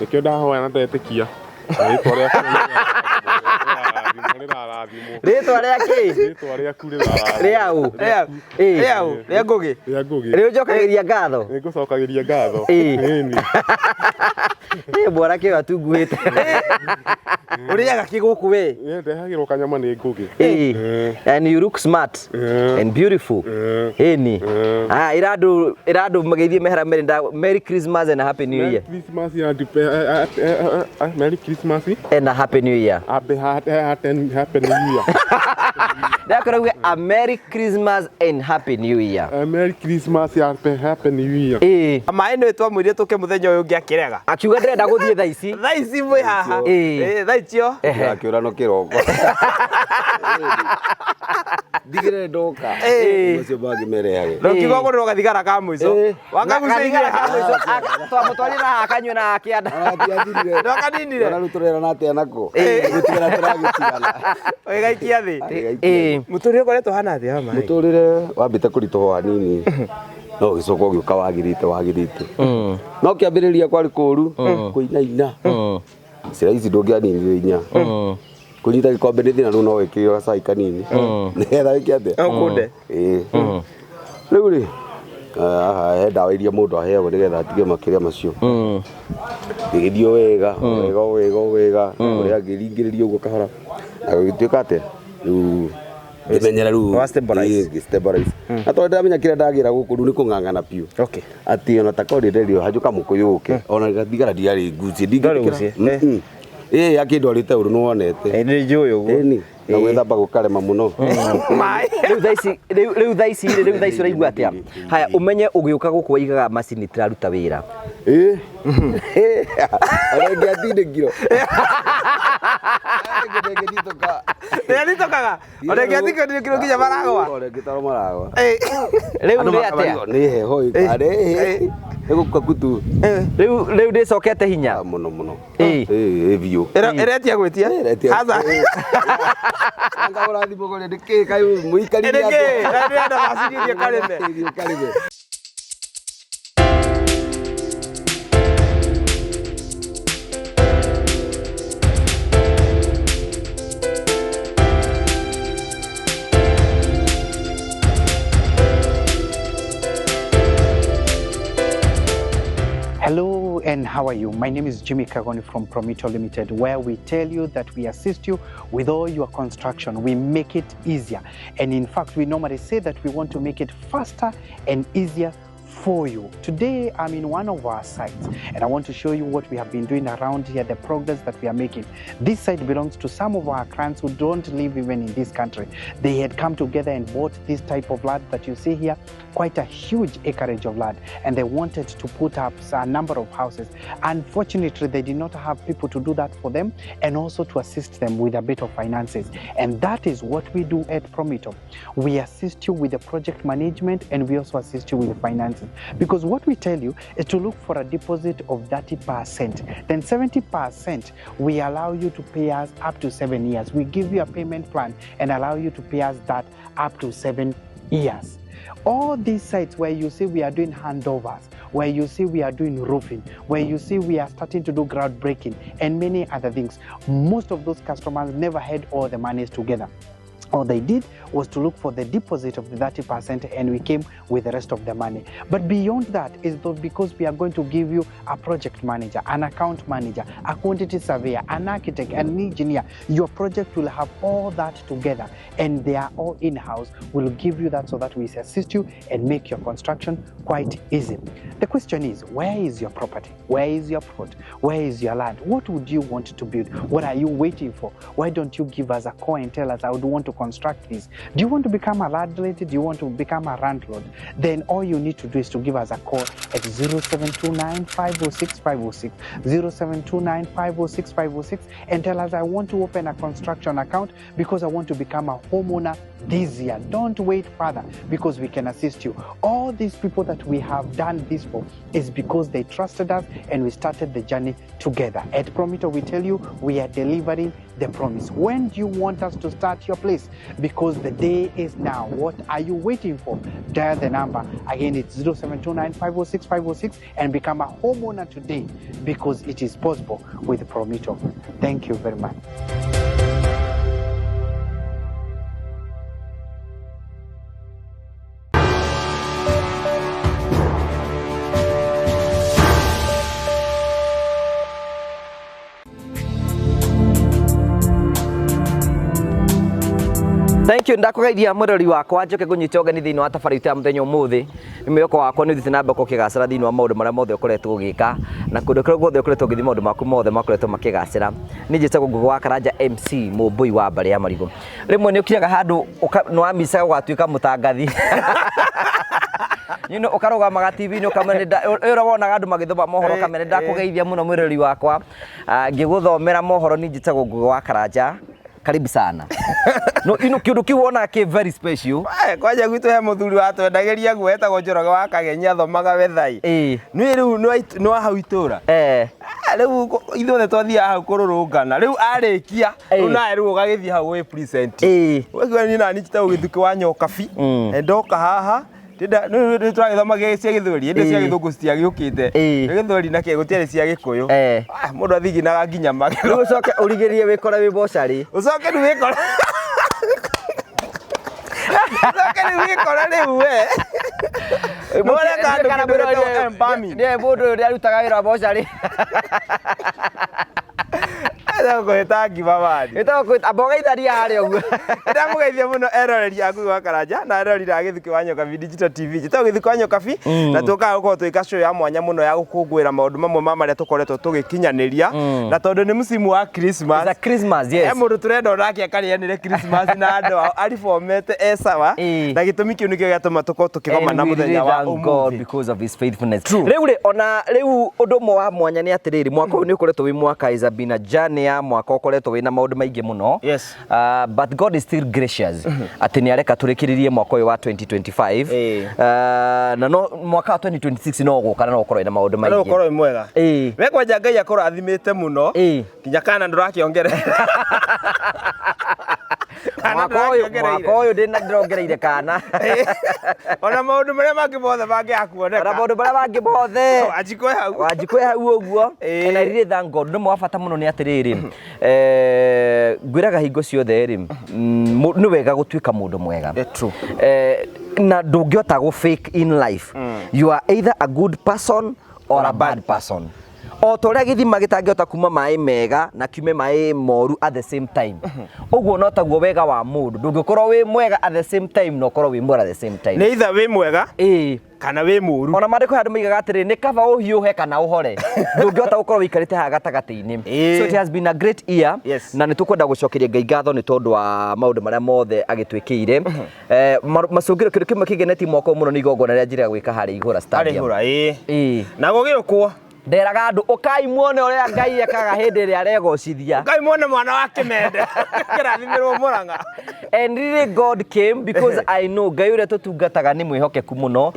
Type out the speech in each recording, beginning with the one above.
Nĩkĩo ndahoya na ndetĩkia rĩtwa rĩaku rĩrarathimwo. Rĩtwa rĩa kĩ? Rĩtwa rĩaku rĩrarathimwo. Rĩa ũ? Rĩa ũ? Rĩa Ngũgĩ. Rĩa Ngũgĩ. Rĩ ũnjokagĩria ngatho? Nĩngũcokagĩria ngatho. Ĩĩ. Ĩni. Ĩ mwanake ũyũ atunguhĩte. Ũrĩaga kĩ gũkũ we? Ĩ, ndehagĩrwo kanyama nĩ Ngũgĩ. Ĩĩ. Ĩĩ. And you look smart Ĩĩ. and beautiful. Ĩĩ. Ĩni. Ĩĩ. Ah, ĩra andũ mageithie mehera merĩ Merry Christmas and a Happy New Merry Year. Christmas and Merry Christmas And a Happy New Year. Happy Happy New Year. Ndakora uge a Merry Christmas and Happy New Year. Merry Christmas and Happy New Year. Ĩĩ. Maĩ nĩ twamwĩrire tũke mũthenya ũyũ ũngĩ akĩrega. Akiuga ndĩrenda gũthiĩ thaa ici. Thaa ici mwĩ haha. Ĩĩ. Ĩĩ, thaa icio. Ehe. Akĩũra no kĩroko. Ndigĩrĩre ndoka. Ĩĩ. Macio mangĩ merehage. Na ũkiuga ũgũrĩrwo gathigara ka mũico. Ĩĩ. Wakagucĩirie Gathigara ka mũico twamũtwarire haha akanyue na akĩanda. Aratiathirire. Ndwakaninire? Ona rĩu tũrerana atĩa nako? Gũtigana tũragĩtigana. Ũgĩgaikia thĩ. Ĩĩ. Mũtũrĩre ũkoretwo ũhana atĩa mama? Mũtũrĩre wambĩte kũritũha hanini no ũgĩcoka ũgĩũka wagĩrĩte wagĩrĩte. No kĩambĩrĩria kwarĩ kũru kũinaina. Cira ici ndũngĩaninire inya. Kũnyita gĩkombe nĩ thĩna rĩu no wĩkĩrĩrwo gacai kanini. Nĩgetha wĩke atĩa? Ũkũnde. Ĩĩ. Rĩu rĩ haha he ndawa iria mũndũ aheagwo nĩgetha atige makĩria macio. Gĩgĩthiĩ o wega wega o wega o wega ũrĩa ngĩringĩrĩria ũguo kahora na gũgĩtuĩka atĩa rĩu ngĩmenyera rĩu Wa stabilize. Ĩĩ, ngĩ stabilize. Na tondũ ndĩramenya kĩrĩa ndagĩra gũkũ rĩu nĩ kũng'ang'ana biũ. Okay. Atĩ ona ta korwo ndĩrerio hajũka mũkũyũ ũke ona gathigara ndiarĩ ngucie Ndwarĩ ngucie, ndingĩtĩkĩra. Ĩĩ akĩndwarĩte ũru nĩwonete. Ĩĩ, nĩ njũĩ ũguo. Ĩni na gwĩthamba gũkarema mũno. Maĩ. Rĩu thaa ici rĩu thaa ici rĩ, rĩu thaa ici ũraigua atĩa? Haya ũmenye ũgĩũka gũkũ waigaga macini itiraruta wĩra. Ĩĩ. Ona ĩngĩatindĩkirwo. Ĩngĩthitũka. Nĩathitũkaga. Ona ĩngĩathitũkirwo nginya maragwa. Ona ĩngĩtarwo maragwa. Ĩĩ. Rĩu Andũ rĩ makabarigwo, atĩa? Nĩ heho ĩkarĩ. Nĩ gũkua kutu. Rĩu ndĩcokete hinya. Mũno mũno. Ĩĩ. Ĩĩ biũ. Ĩretia gwĩtia. Ĩretia. Aca. Anga ũrathiĩ kũrĩa nĩ kĩĩ kaĩ mũikarire Nĩ kĩĩ? Na ndĩrenda macini ĩthiĩ ĩkarĩme. Ĩthiĩ ĩkarĩme. Hello and how are you? My name is Jimmy Kagoni from Promito Limited, where we tell you that we assist you with all your construction. We make it easier. And in fact, we normally say that we want to make it faster and easier for you. Today, I'm in one of our sites and I want to show you what we have been doing around here, the progress that we are making. This site belongs to some of our clients who don't live even in this country. They had come together and bought this type of land that you see here, quite a huge acreage of land, and they wanted to put up a number of houses. Unfortunately, they did not have people to do that for them and also to assist them with a bit of finances. And that is what we do at Promito. We assist you with the project management and we also assist you with the finances. Because what we tell you is to look for a deposit of 30%. Then 70% we allow you to pay us up to 7 years. We give you a payment plan and allow you to pay us that up to 7 years. All these sites where you see we are doing handovers, where you see we are doing roofing, where you see we are starting to do groundbreaking and many other things, most of those customers never had all the monies together. All they did was to look for the deposit of the 30% and we came with the rest of the money. But beyond that is though because we are going to give you a project manager, an account manager, a quantity surveyor, an architect, an engineer. Your project will have all that together and they are all in-house. We'll give you that so that we assist you and make your construction quite easy. The question is, where is your property? Where is your plot? Where is your land? What would you want to build? What are you waiting for? Why don't you give us a call and tell us, I would want to construct this? Do you want to become a landlady? Do you want to become a landlord? Then all you need to do is to give us a call at 0729 506 506, 0729 506 506, and tell us, I want to open a construction account because I want to become a homeowner this year. Don't wait further because we can assist you. All these people that we have done this for is because they trusted us and we started the journey together. At Promito, we tell you we are delivering the promise. When do you want us to start your place? Because the day is now. What are you waiting for? Dial the number. Again, it's 0729 506 506 and become a homeowner today because it is possible with Promito. Thank you very much. Thank you ndakũgeithia mũrori wakwa njoke ngũnyite ũgeni thĩinĩ wa tabarĩra itũ ya mũthenya ũmũthĩ mwĩhoko wakwa nĩ ũthiĩte na mbere ũkĩgacĩra thĩinĩ wa maũndũ marĩa mothe ũkoretwo ũgĩka na kũndũ kũrĩa guothe ũkoretwo ũgĩthiĩ maũndũ maku mothe makoretwo makĩgacĩra. Niĩ njĩtagwo Ngũgĩ wa Karanja MC mũmbũi wa mbarĩ ya marigũ. Rĩmwe nĩ ũkinyaga handũ nĩ wamicaga ũgatuĩka mũtangathi. You know, ũkarũgamaga TV-inĩ ũkamenya ũrĩa wonaga andũ magĩthoma mohoro ũkamenya nĩ ndakũgeithia mũno mwĩrori wakwa. Ngĩgũthomera mohoro niĩ njĩtagwo Ngũgĩ wa Karanja. Karibu sana. No ino kĩũndũ kĩu wonaga kĩ very special. Eh, kwanja gwitũ he mũthuri watwendagĩria guo etagwo Njoroge wa Kagenya athomaga wethai. Nĩ rĩu nĩ wa hau itũra. Rĩu ithuothe twathiaga hau kũrũrũngana rĩu arĩkia rĩu nawe rĩu ũgagĩthiĩ hau wĩ present. Ũgakiuga niĩ nani njĩtagwo Gĩthukĩ wa Nyokabi. Ndoka haha nĩ tũragĩthoma cia gĩthweri ĩndĩ cia gĩthũngũ citiagĩũkĩte. Nĩ gĩthweri na kĩ gũtiarĩ cia gĩkũyũ. Mũndũ athiginaga nginya magego. Rĩu ũcoke ũrigĩrĩrie wĩkore wĩ bocarĩ. Ũcoke rĩu wĩkore. Ũcoke rĩu wĩkore rĩu we. Nĩ ũreka andũ kĩndũ gĩtagwo embalming. Nĩ mũndũ ũyũ nĩarutaga wĩra wa bocarĩ. Ĩtagwo ngima mani. Ĩtagwo amba ũgeithania harĩa ũguo. Ndamũgeithia mũno eroreri a Ngũgĩ wa Karanja na eroreri a Gĩthukĩ wa Nyokabi Digital TV. Njĩtagwo Gĩthukĩ wa Nyokabi na tũkaga gũkorwo tũgĩka show ya mwanya mũno ya gũkũngũĩra maũndũ mamwe ma marĩa tũkoretwo tũgĩkinyanĩria na tondũ nĩ msimu wa Christmas. It's a Christmas, yes. He mũndũ tũrenda onake akarĩanĩre Christmas na andũ ao aribomete e sawa na gĩtũmi kĩu nĩkĩo gĩatũma tũkorwo tũkĩgomana And we mũthenya really wa thank God ũmũthĩ. because of his faithfulness. Rĩu rĩ ona rĩu ũndũ ũmwe wa mwanya nĩ atĩrĩrĩ mwaka ũyũ nĩ ũkoretwo wĩ mwaka is been a journey ya mwaka ũkoretwo wĩna maũndũ maingĩ mũno. Yes. But God is still gracious atĩ nĩ areka tũrĩkĩrĩrie mwaka ũyũ wa 2025. Na no mwaka wa 2026 no ũgũka na no ũkorwo wĩna maũndũ Na no maingĩ. ũkorwo wĩ mwega. We kwanja Ngai akũrathimĩte mũno nginya kana ndũrakĩongerera. Kana Mwaka ũyũ ndũrakĩongereire. mwaka ũyũ ndĩrongereire kana. Ona maũndũ marĩa mangĩ mothe mangĩaga kuoneka. Ona maũndũ marĩa mangĩ mothe. Wanjikũ e hau. Wanjikũ e hau ũguo. And I really thank God. Ũndũ ũmwe wa bata mũno nĩ atĩrĩrĩ, ngwĩraga hingo ciothe rĩ, nĩ wega gũtuĩka mũndũ mwega. Na ndũngĩhota gũ fake in life. You are either a good person or a bad person. O ta ũrĩa gĩthima gĩtangĩhota kuma maĩ mega na kiume maĩ moru at the same time. Ũguo no taguo wega wa mũndũ. Ndũngĩkorwo wĩ mwega at the same time na ũkorwo wĩ mũru at the same time. Nĩ either wĩ mwega kana wĩ mũru. Ona maandĩko handũ moigaga atĩrĩ nĩ kaba ũhiũhe kana ũhore. Ndũngĩhota gũkorwo wĩikarĩte haha gatagatĩ-inĩ. So it has been a great year. Na nĩ tũkwenda gũcokeria Ngai ngatho nĩ tondũ wa maũndũ marĩa mothe agĩtwĩkĩire. Macũngĩro kĩndũ kĩmwe kĩngenetie mwaka ũyũ mũno nĩ igongona rĩrĩa njĩrĩga gwĩka harĩa Ihũra Harĩa Stadium. Ihũra, ĩĩ. Na gũgĩũkwo. Nderaga andũ ũkai muone ũrĩa Ngai ekaga hĩndĩ ĩrĩa aregocithia. Ũkai muone mwana wa Kĩmende kĩrathimĩrwo Mũrang'a. And really God came because I know Ngai ũrĩa tũtungataga nĩ mwĩhokeku mũno.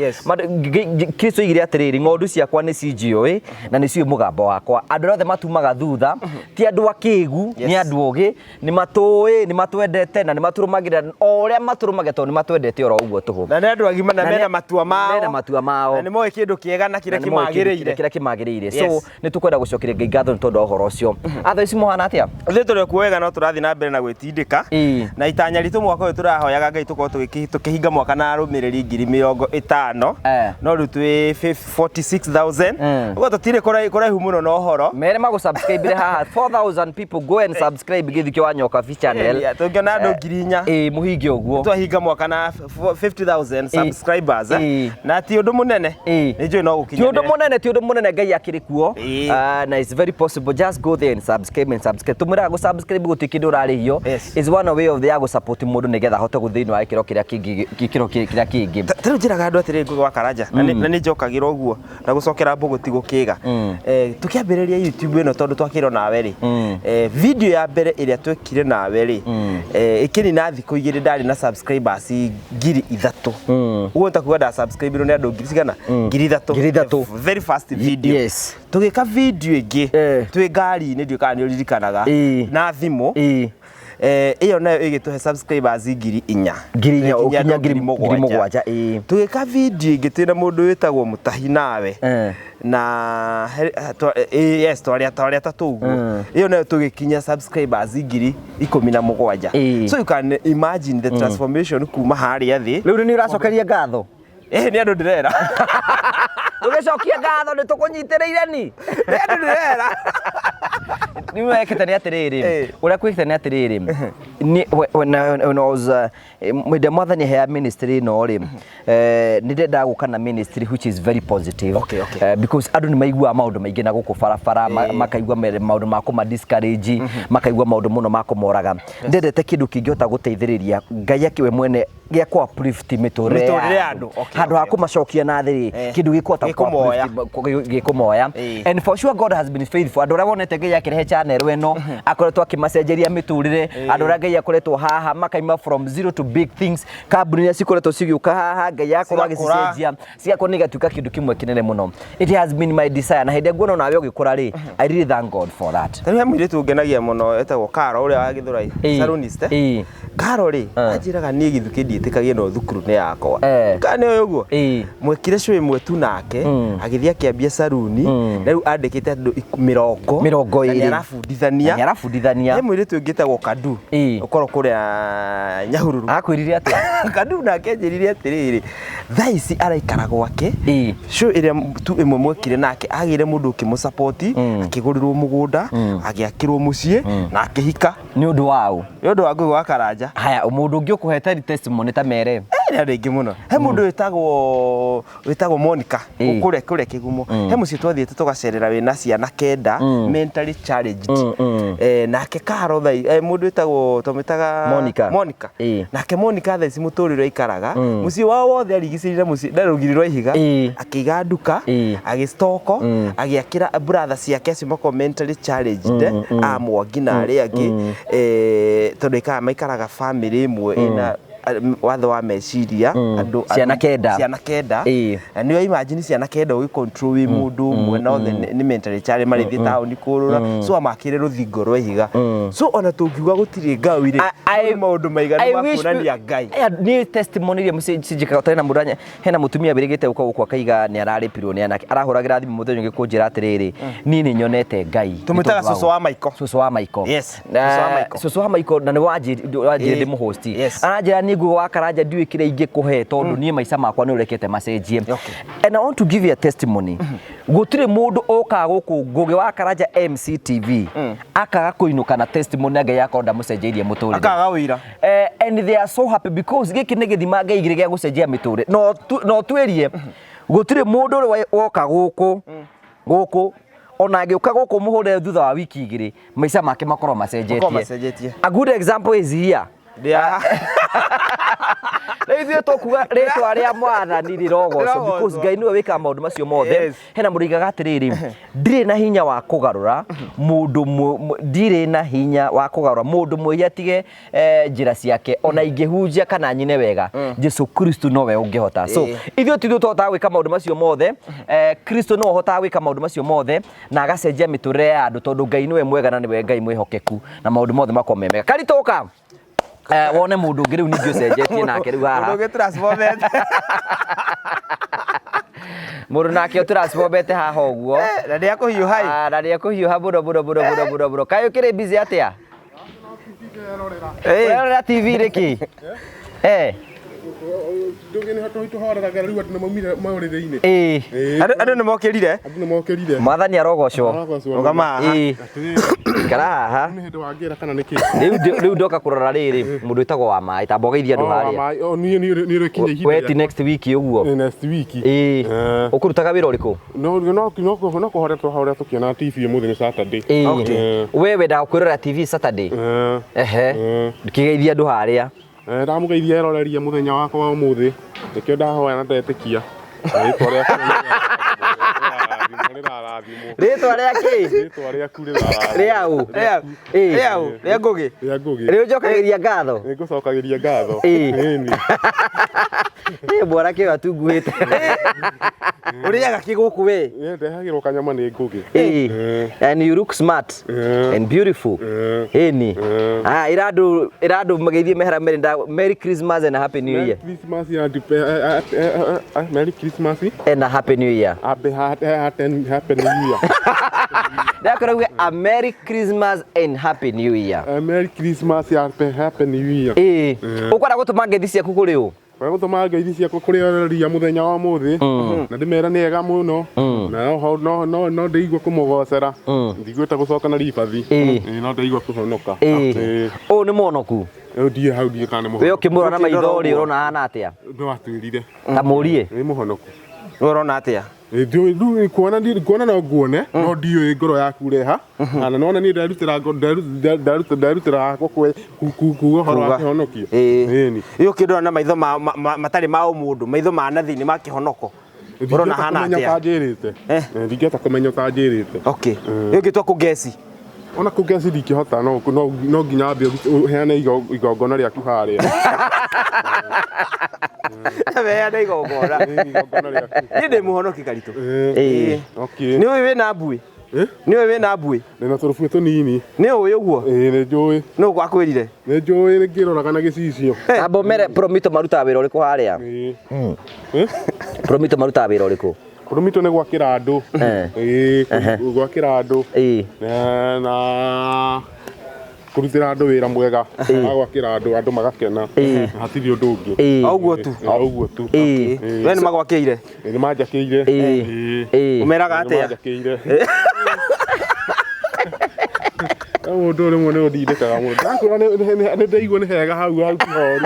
Kristo oigire atĩrĩrĩ ng'ondu ciakwa nĩ cinjũĩ na nĩ ciũĩ mũgambo wakwa. Andũ arĩa othe matumaga thutha ti andũ akĩgu nĩ andũ ogĩ nĩ matũĩ nĩ matwendete na nĩ matũrũmagĩrĩra o ũrĩa matũrũmagĩrĩra tondũ nĩ matwendete oro ũguo tũhũ. Na nĩ andũ agima na mena matua mao. Mena matua mao. Na nĩ moĩ kĩndũ kĩega na kĩrĩa Na nĩ moĩ kĩmagĩrĩire. kĩrĩa kĩmagĩrĩire. Yes. So nĩ tũkwenda gũcokeria Ngai ngatho nĩ tondũ wa ũhoro ũcio. Atho ici mũhana atĩa? Ithuĩ tũrĩ kuo wega no tũrathiĩ na mbere na gwĩtindĩka na itanya ritũ mwaka ũyũ tũrahoyaga Ngai tũkorwo tũkĩhinga mwaka na arũmĩrĩri 50,000 no rĩu twĩ 46,000 ũguo tũtirĩ kũraihu mũno na ũhoro. Mere magũ subscribe haha 4000 people go and subscribe Gĩthukĩ wa Nyokabi channel. Yeah, tũngĩona andũ 4,000 ĩĩ mũhinge ũguo. Twahinga mwaka na 50,000 subscribers na ti ũndũ mũnene nĩ njũĩ no Ti ũndũ gũkinyanĩre. mũnene ti ũndũ mũnene Ngai akĩrĩ kuo. Na it's very possible just go there and subscribe and subscribe. Tũmwĩraga gũ subscribe gũtirĩ kĩndũ ũrarĩhio. It's one way of the ya gũ support support mũndũ nĩgetha ahote gũthiĩ thĩinĩ wa gĩkĩro kĩrĩa kĩngĩ, gĩkĩro kĩrĩa kĩngĩ. Ta rĩu njĩraga andũ atĩrĩrĩ, Ngũgĩ wa Karanja, na nĩ njokagĩra ũguo na gũcokera mbũgũ ti gũkĩga. Tũkĩambĩrĩria YouTube ĩno, tondũ twakĩrwo nawe rĩ, video ya mbere ĩrĩa twekire nawe rĩ, ĩkĩnina thikũ 2 ndarĩ na subscribers 3,000. Ũguo nĩ ta kuga nda subscribe nĩ andũ ngiri cigana? 3,000. 3,000. The very first video. Tũgĩka video ĩngĩ twĩ ngari-inĩ, ndiũĩ kana nĩ ũririkanaga, na thimũ. Ĩyo nayo ĩgĩtũhe subscribers 4,000. 4,000, Ĩgĩkinya ũkinya andũ 7,000, ĩĩ. Tũgĩka video ĩngĩ twĩna mũndũ wĩtagwo Mũtahi nawe. Na yes, twarĩ atatũ ũguo. Ĩyo nayo tũgĩkinya subscribers 17,000. So you can imagine the transformation kuma harĩa thĩ. Rĩu nĩ ũracokeria ngatho? Nĩ andũ ndĩrera. Tũgĩcokia ngatho nĩ tũkũnyitĩrĩire ni. Nĩ andũ ndĩrera. Nĩ wekĩte nĩ atĩrĩrĩ, ũrĩa kwĩkĩte nĩ atĩrĩrĩ, when I was, hĩndĩ ĩrĩa mwathani ahea ministry ĩno rĩ, nĩ ndendaga gũka na ministry which is very positive. Because andũ nĩ maiguaga maũndũ maingĩ na gũkũ barabara, makaigua maũndũ ma kũma discourage, makaigua maũndũ mũno ma kũmoraga. Ndendete kĩndũ kĩngĩhota gũteithĩrĩria Ngai akĩwe mwene gĩa kũ uplift mĩtũrĩre Mĩtũrĩre ya ya andũ. andũ. Handũ ha kũmacokia na thĩ rĩ, kĩndũ gĩkũhota Gĩkũmoya. gĩkũmoya. And for sure God has been faithful. Andũ arĩa wonete Ngai akĩrehe channel ĩno, akoretwo akĩmacenjeria mĩtũrĩre. Andũ arĩa Ngai akoretwo haha makaima from zero to big things. Kambuni iria cikoretwo cigĩũka haha, Ngai akorwo Cigakũra. agĩcicenjia, cigakorwo nĩ igatuĩka kĩndũ kĩmwe kĩnene mũno. It has been my desire, na hĩndĩ ĩrĩa nguona nawe ũgĩkũra rĩ, I really thank God for that. Ta rĩu he mũirĩtu ũngenagia mũno etagwo Karo ũrĩa wa Gĩthũrai, salonist, eh? Karo rĩ, anjĩraga niĩ gĩthukĩ ndiĩtĩkagia no thukuru nĩ yakwa. Kana nĩ ũĩ ũguo? Mwekire show ĩmwe tu nake, agĩthiĩ akĩambia saruni, na rĩu andĩkĩte andũ mĩrongo. Mĩrongo Na nĩ ĩrĩ. arabundithania. Na nĩ arabundithania. He mũirĩtu ũngĩ etagwo Kadu, ũkorwo kũrĩa Nyahururu. Akwĩrire atĩa? Kadu nake anjĩrire atĩrĩrĩ, thaa ici araikara gwake. Show ĩrĩa tu ĩmwe mwekire nake, agĩire mũndũ ũkĩmũsupport, akĩgũrĩrwo mũgũnda, agĩakĩrwo mũciĩ, na akĩhika. Nĩ ũndũ wa ũ? Nĩ ũndũ wa Ngũgĩ wa Karanja. Haya, mũndũ ũngĩ ũkũhete testimony ta mere. Nĩ andũ aingĩ mũno. He mũndũ wĩtagwo Monica, kũrĩa Kĩgumo. He mũciĩ twathiĩte tũgacerera wĩna ciana 9, mentally challenged. Nake Karo thaa mũndũ wĩtagwo, twamwĩtaga Monica. Monica. Nake Monica thaa ici mũtũrĩre aikaraga, mũciĩ wao wothe arigicĩrire mũciĩ, na rũgiri rwa ihiga, akĩiga nduka, agĩstoko, agĩakĩra brother ciake acio makoragwo mentally challenged, a Mwangi na arĩa angĩ, tondũ maikaraga family ĩmwe ĩna watho wa meciria, Ciana 9. Ciana 9. Na nĩ imagine ciana 9 ũgĩ control wĩ mũndũ ũmwe, na othe nĩ mentally challenged, marĩthiĩ taũni kũrũra. So amakĩre rũthingo rwa ihiga. So ona tũngiuga gũtirĩ Ngai rĩ, nĩ maũndũ maiganu ma kuonania Ngai. Aya nĩ testimony iria cinjĩkaga ũtarĩ na mũndũ anya, hena mũtumia wĩrĩgĩte gũka gũkũ akaiga nĩ ararĩpirwo nĩ anake, arahũragĩra thimũ mũthenya ũngĩ kũnjĩra atĩrĩrĩ, niĩ nĩ nyonete Ngai. Tũmwĩtaga cũcũ wa Maiko. Cũcũ wa Maiko. Yes, Na cũcũ wa Maiko. Cũcũ wa Maiko, na nĩ wanjĩrire ndĩmũhosti. Aranjĩra niĩ Ngũgĩ wa Karanja ndiũĩ kĩrĩa ingĩkũhe tondũ niĩ maica makwa nĩ ũrekete macenjie. And I want to give you a testimony. Gũtirĩ mũndũ ũkaga gũkũ Ngũgĩ wa Karanja MCTV akaga kũinũka na testimony ya Ngai akorwo ndamũcenjeirie mũtũrĩre. Akaga ũira. And they are so happy because gĩkĩ nĩ gĩthima Ngai igĩrĩ gĩa gũcenjia mĩtũrĩre. No twĩrie gũtirĩ mũndũ ũrĩ woka gũkũ ona angĩũka gũkũ mũhũre thutha wa wiki 2 maica make makorwo macenjetie. Makorwo macenjetie. A good example is here. Rĩu ithuĩ tũkuga rĩtwa rĩa mwathani rĩrogocwo Rĩrogocwo. because Ngai nĩwe wĩkaga maũndũ macio mothe. Hena mũndũ oigaga atĩrĩrĩ, ndirĩ na hinya wa kũgarũra mũndũ ndirĩ na hinya wa kũgarũra mũndũ mwĩhia atige njĩra ciake, ona ingĩhunjia kana nyine wega, Jesu Kristo nowe ũngĩhota. So ithuĩ ti ithuĩ tũhotaga gwĩka maũndũ macio mothe, Kristo nowe ũhotaga gwĩka maũndũ macio mothe na agacenjia mĩtũrĩre ya andũ, tondũ Ngai nĩwe mwega na nĩwe Ngai mwĩhokeku na maũndũ mothe makorwo me mega. Karitũka! Wone mũndũ ũngĩ rĩu ningĩ ũcenjetie nake rĩu haha. Mũndũ ũngĩ transformete. Mũndũ nake ũtransformete haha ũguo. Na nĩ akũhiũha ĩ. Na nĩ akũhiũha mũno mũno mũno mũno mũno mũno. Kaĩ ũkĩrĩ busy atĩa? Ũrerorera TV rĩkĩ? Ndũngĩ nĩ tũhoreraga rĩu andũ nĩ maumire maũrĩrĩ-inĩ. Andũ nĩ mokĩrire? Andũ nĩ mokĩrire. Mwathani arogocwo. Arogocwo. Rũgama haha. Atĩrĩrĩ. Ikara haha. Nĩ hĩndĩ wangĩra kana nĩ kĩ? Rĩu ndoka kũrora rĩrĩ, mũndũ wĩtagwo wa maĩ, ta mboga iria andũ Oh, wa harĩa. maĩ. Oh, niĩ rĩkinya ihinda Weti rĩakwa. next week ũguo. Next week. Ũkũrutaga wĩra ũrĩkũ? No, no, no, no kũhorera tũhorera tũkĩona TV ũmũthĩ nĩ Saturday. We wendaga kwĩrorera TV Saturday? Ehe. Ndũkĩgeithie andũ harĩa. Ndamũgeithia eroreria mũthenya wakwa wa ũmũthĩ, nĩkĩo ndahoya na ndetĩkia. Rĩtwa rĩaku rĩrarathimwo. Rĩtwa rĩa kĩ? Rĩtwa rĩaku rĩrarathimwo. Rĩa ũ? Rĩa Ĩĩ. rĩa ũ? Rĩa Ngũgĩ. Rĩa Ngũgĩ. Rĩ ũnjokagĩria ngatho? Nĩngũcokagĩria ngatho. Ĩĩ. Ĩni. Ĩ mwanake ũyũ atunguhĩte. Ũrĩaga kĩ gũkũ we? Ĩ, ndehagĩrwo kanyama nĩ Ngũgĩ. Ĩĩ. Eh. And you look smart Eh. and beautiful. Eh. Ĩni. Eh. Ah, ĩra andũ ĩra andũ mageithie mehera merĩ Merry Christmas and a Happy New Merry Year. Christmas and Merry Christmas. And a Happy New Year. Happy Happy New Year. Ndakwĩra uge a Merry Christmas and Happy New Year. Merry Christmas and Happy New Year. Ĩĩ. Ũkwenda gũtũma ngeithi ciaku kũrĩ ũ? Kwenda gũtũma ngeithi ciakwa kũrĩ eroreria mũthenya wa ũmũthĩ na ndĩmere nĩ ega mũno na no no no no ndĩigua kũmũgocera ndiguĩte gũcoka na ribathi. Ĩĩ. Ĩĩ, no ndĩigua kũhonoka. Ĩĩ. Ĩĩ. Ũyũ nĩ mũhonoku. Rĩu ndiĩ hau ndiĩ kana nĩ We mũhonoku. ũkĩmũrora na maitho rĩ Ũkĩndora ũguo. ũrona ahana atĩa? Nĩ watwĩrire. Ta mũrie. Nĩ mũhonoku. We ũrona atĩa? Ĩĩ, ndiũĩ rĩu kuona kuona no nguone no ndiũĩ ngoro yaku reha kana nona niĩ nderutĩra nderutĩra hakwa kuga ũhoro wa Kuga. kĩhonokio. Ĩĩ. Ĩni. Ĩ ũkĩndora na maitho matarĩ ma ũmũndũ, maitho ma na thĩinĩ ma kĩhonoko. Ũrona hana kũmenya atĩa? ũtanjĩrĩte. Eh. Ndingĩhota kũmenya ũtanjĩrĩte. Okay. Ĩ ũngĩtua kũngeci. Ona kũngeci ndingĩhota no no no nginya wambe ũheane igongona rĩaku harĩa. Heana igongona. Ĩĩ, igongona rĩaku. Niĩ ndĩ mũhonoki Karitũ. Ĩĩ. Okay. Nĩ ũĩ wĩna mbuĩ? Eh? Nĩ ũĩ wĩna mbuĩ? Ndĩna tũrũbuĩ tũnini. Nĩ ũĩ ũguo? Ĩĩ, nĩ njũĩ. Nũ gwakwĩrire? Nĩ njũĩ ngĩroraga na gĩcicio. Amba ũmere Promito marutaga wĩra ũrĩkũ harĩa? Ĩĩ. Eh? Promito marutaga wĩra ũrĩkũ? Promito nĩ gwakĩra andũ. Eh. Ĩĩ, gwakĩra andũ. Ĩĩ. Na kũrutĩra andũ wĩra mwega wa gwakĩra andũ, andũ magakena. Ĩĩ. Hatirĩ ũndũ ũngĩ. Ĩĩ. O ũguo tu. Ĩĩ, o ũguo tu. Ĩĩ. Ĩĩ. We nĩ magwakĩire? Ĩĩ, nĩ manjakĩire. Ĩĩ. Ĩĩ. Ĩĩ. Ũmeraga Nĩ atĩa? manjakĩire. Mũndũ rĩmwe nĩ ũndindĩkaga mũno. Ndakwĩra nĩ ndaigua nĩ hega hau hau kihoru.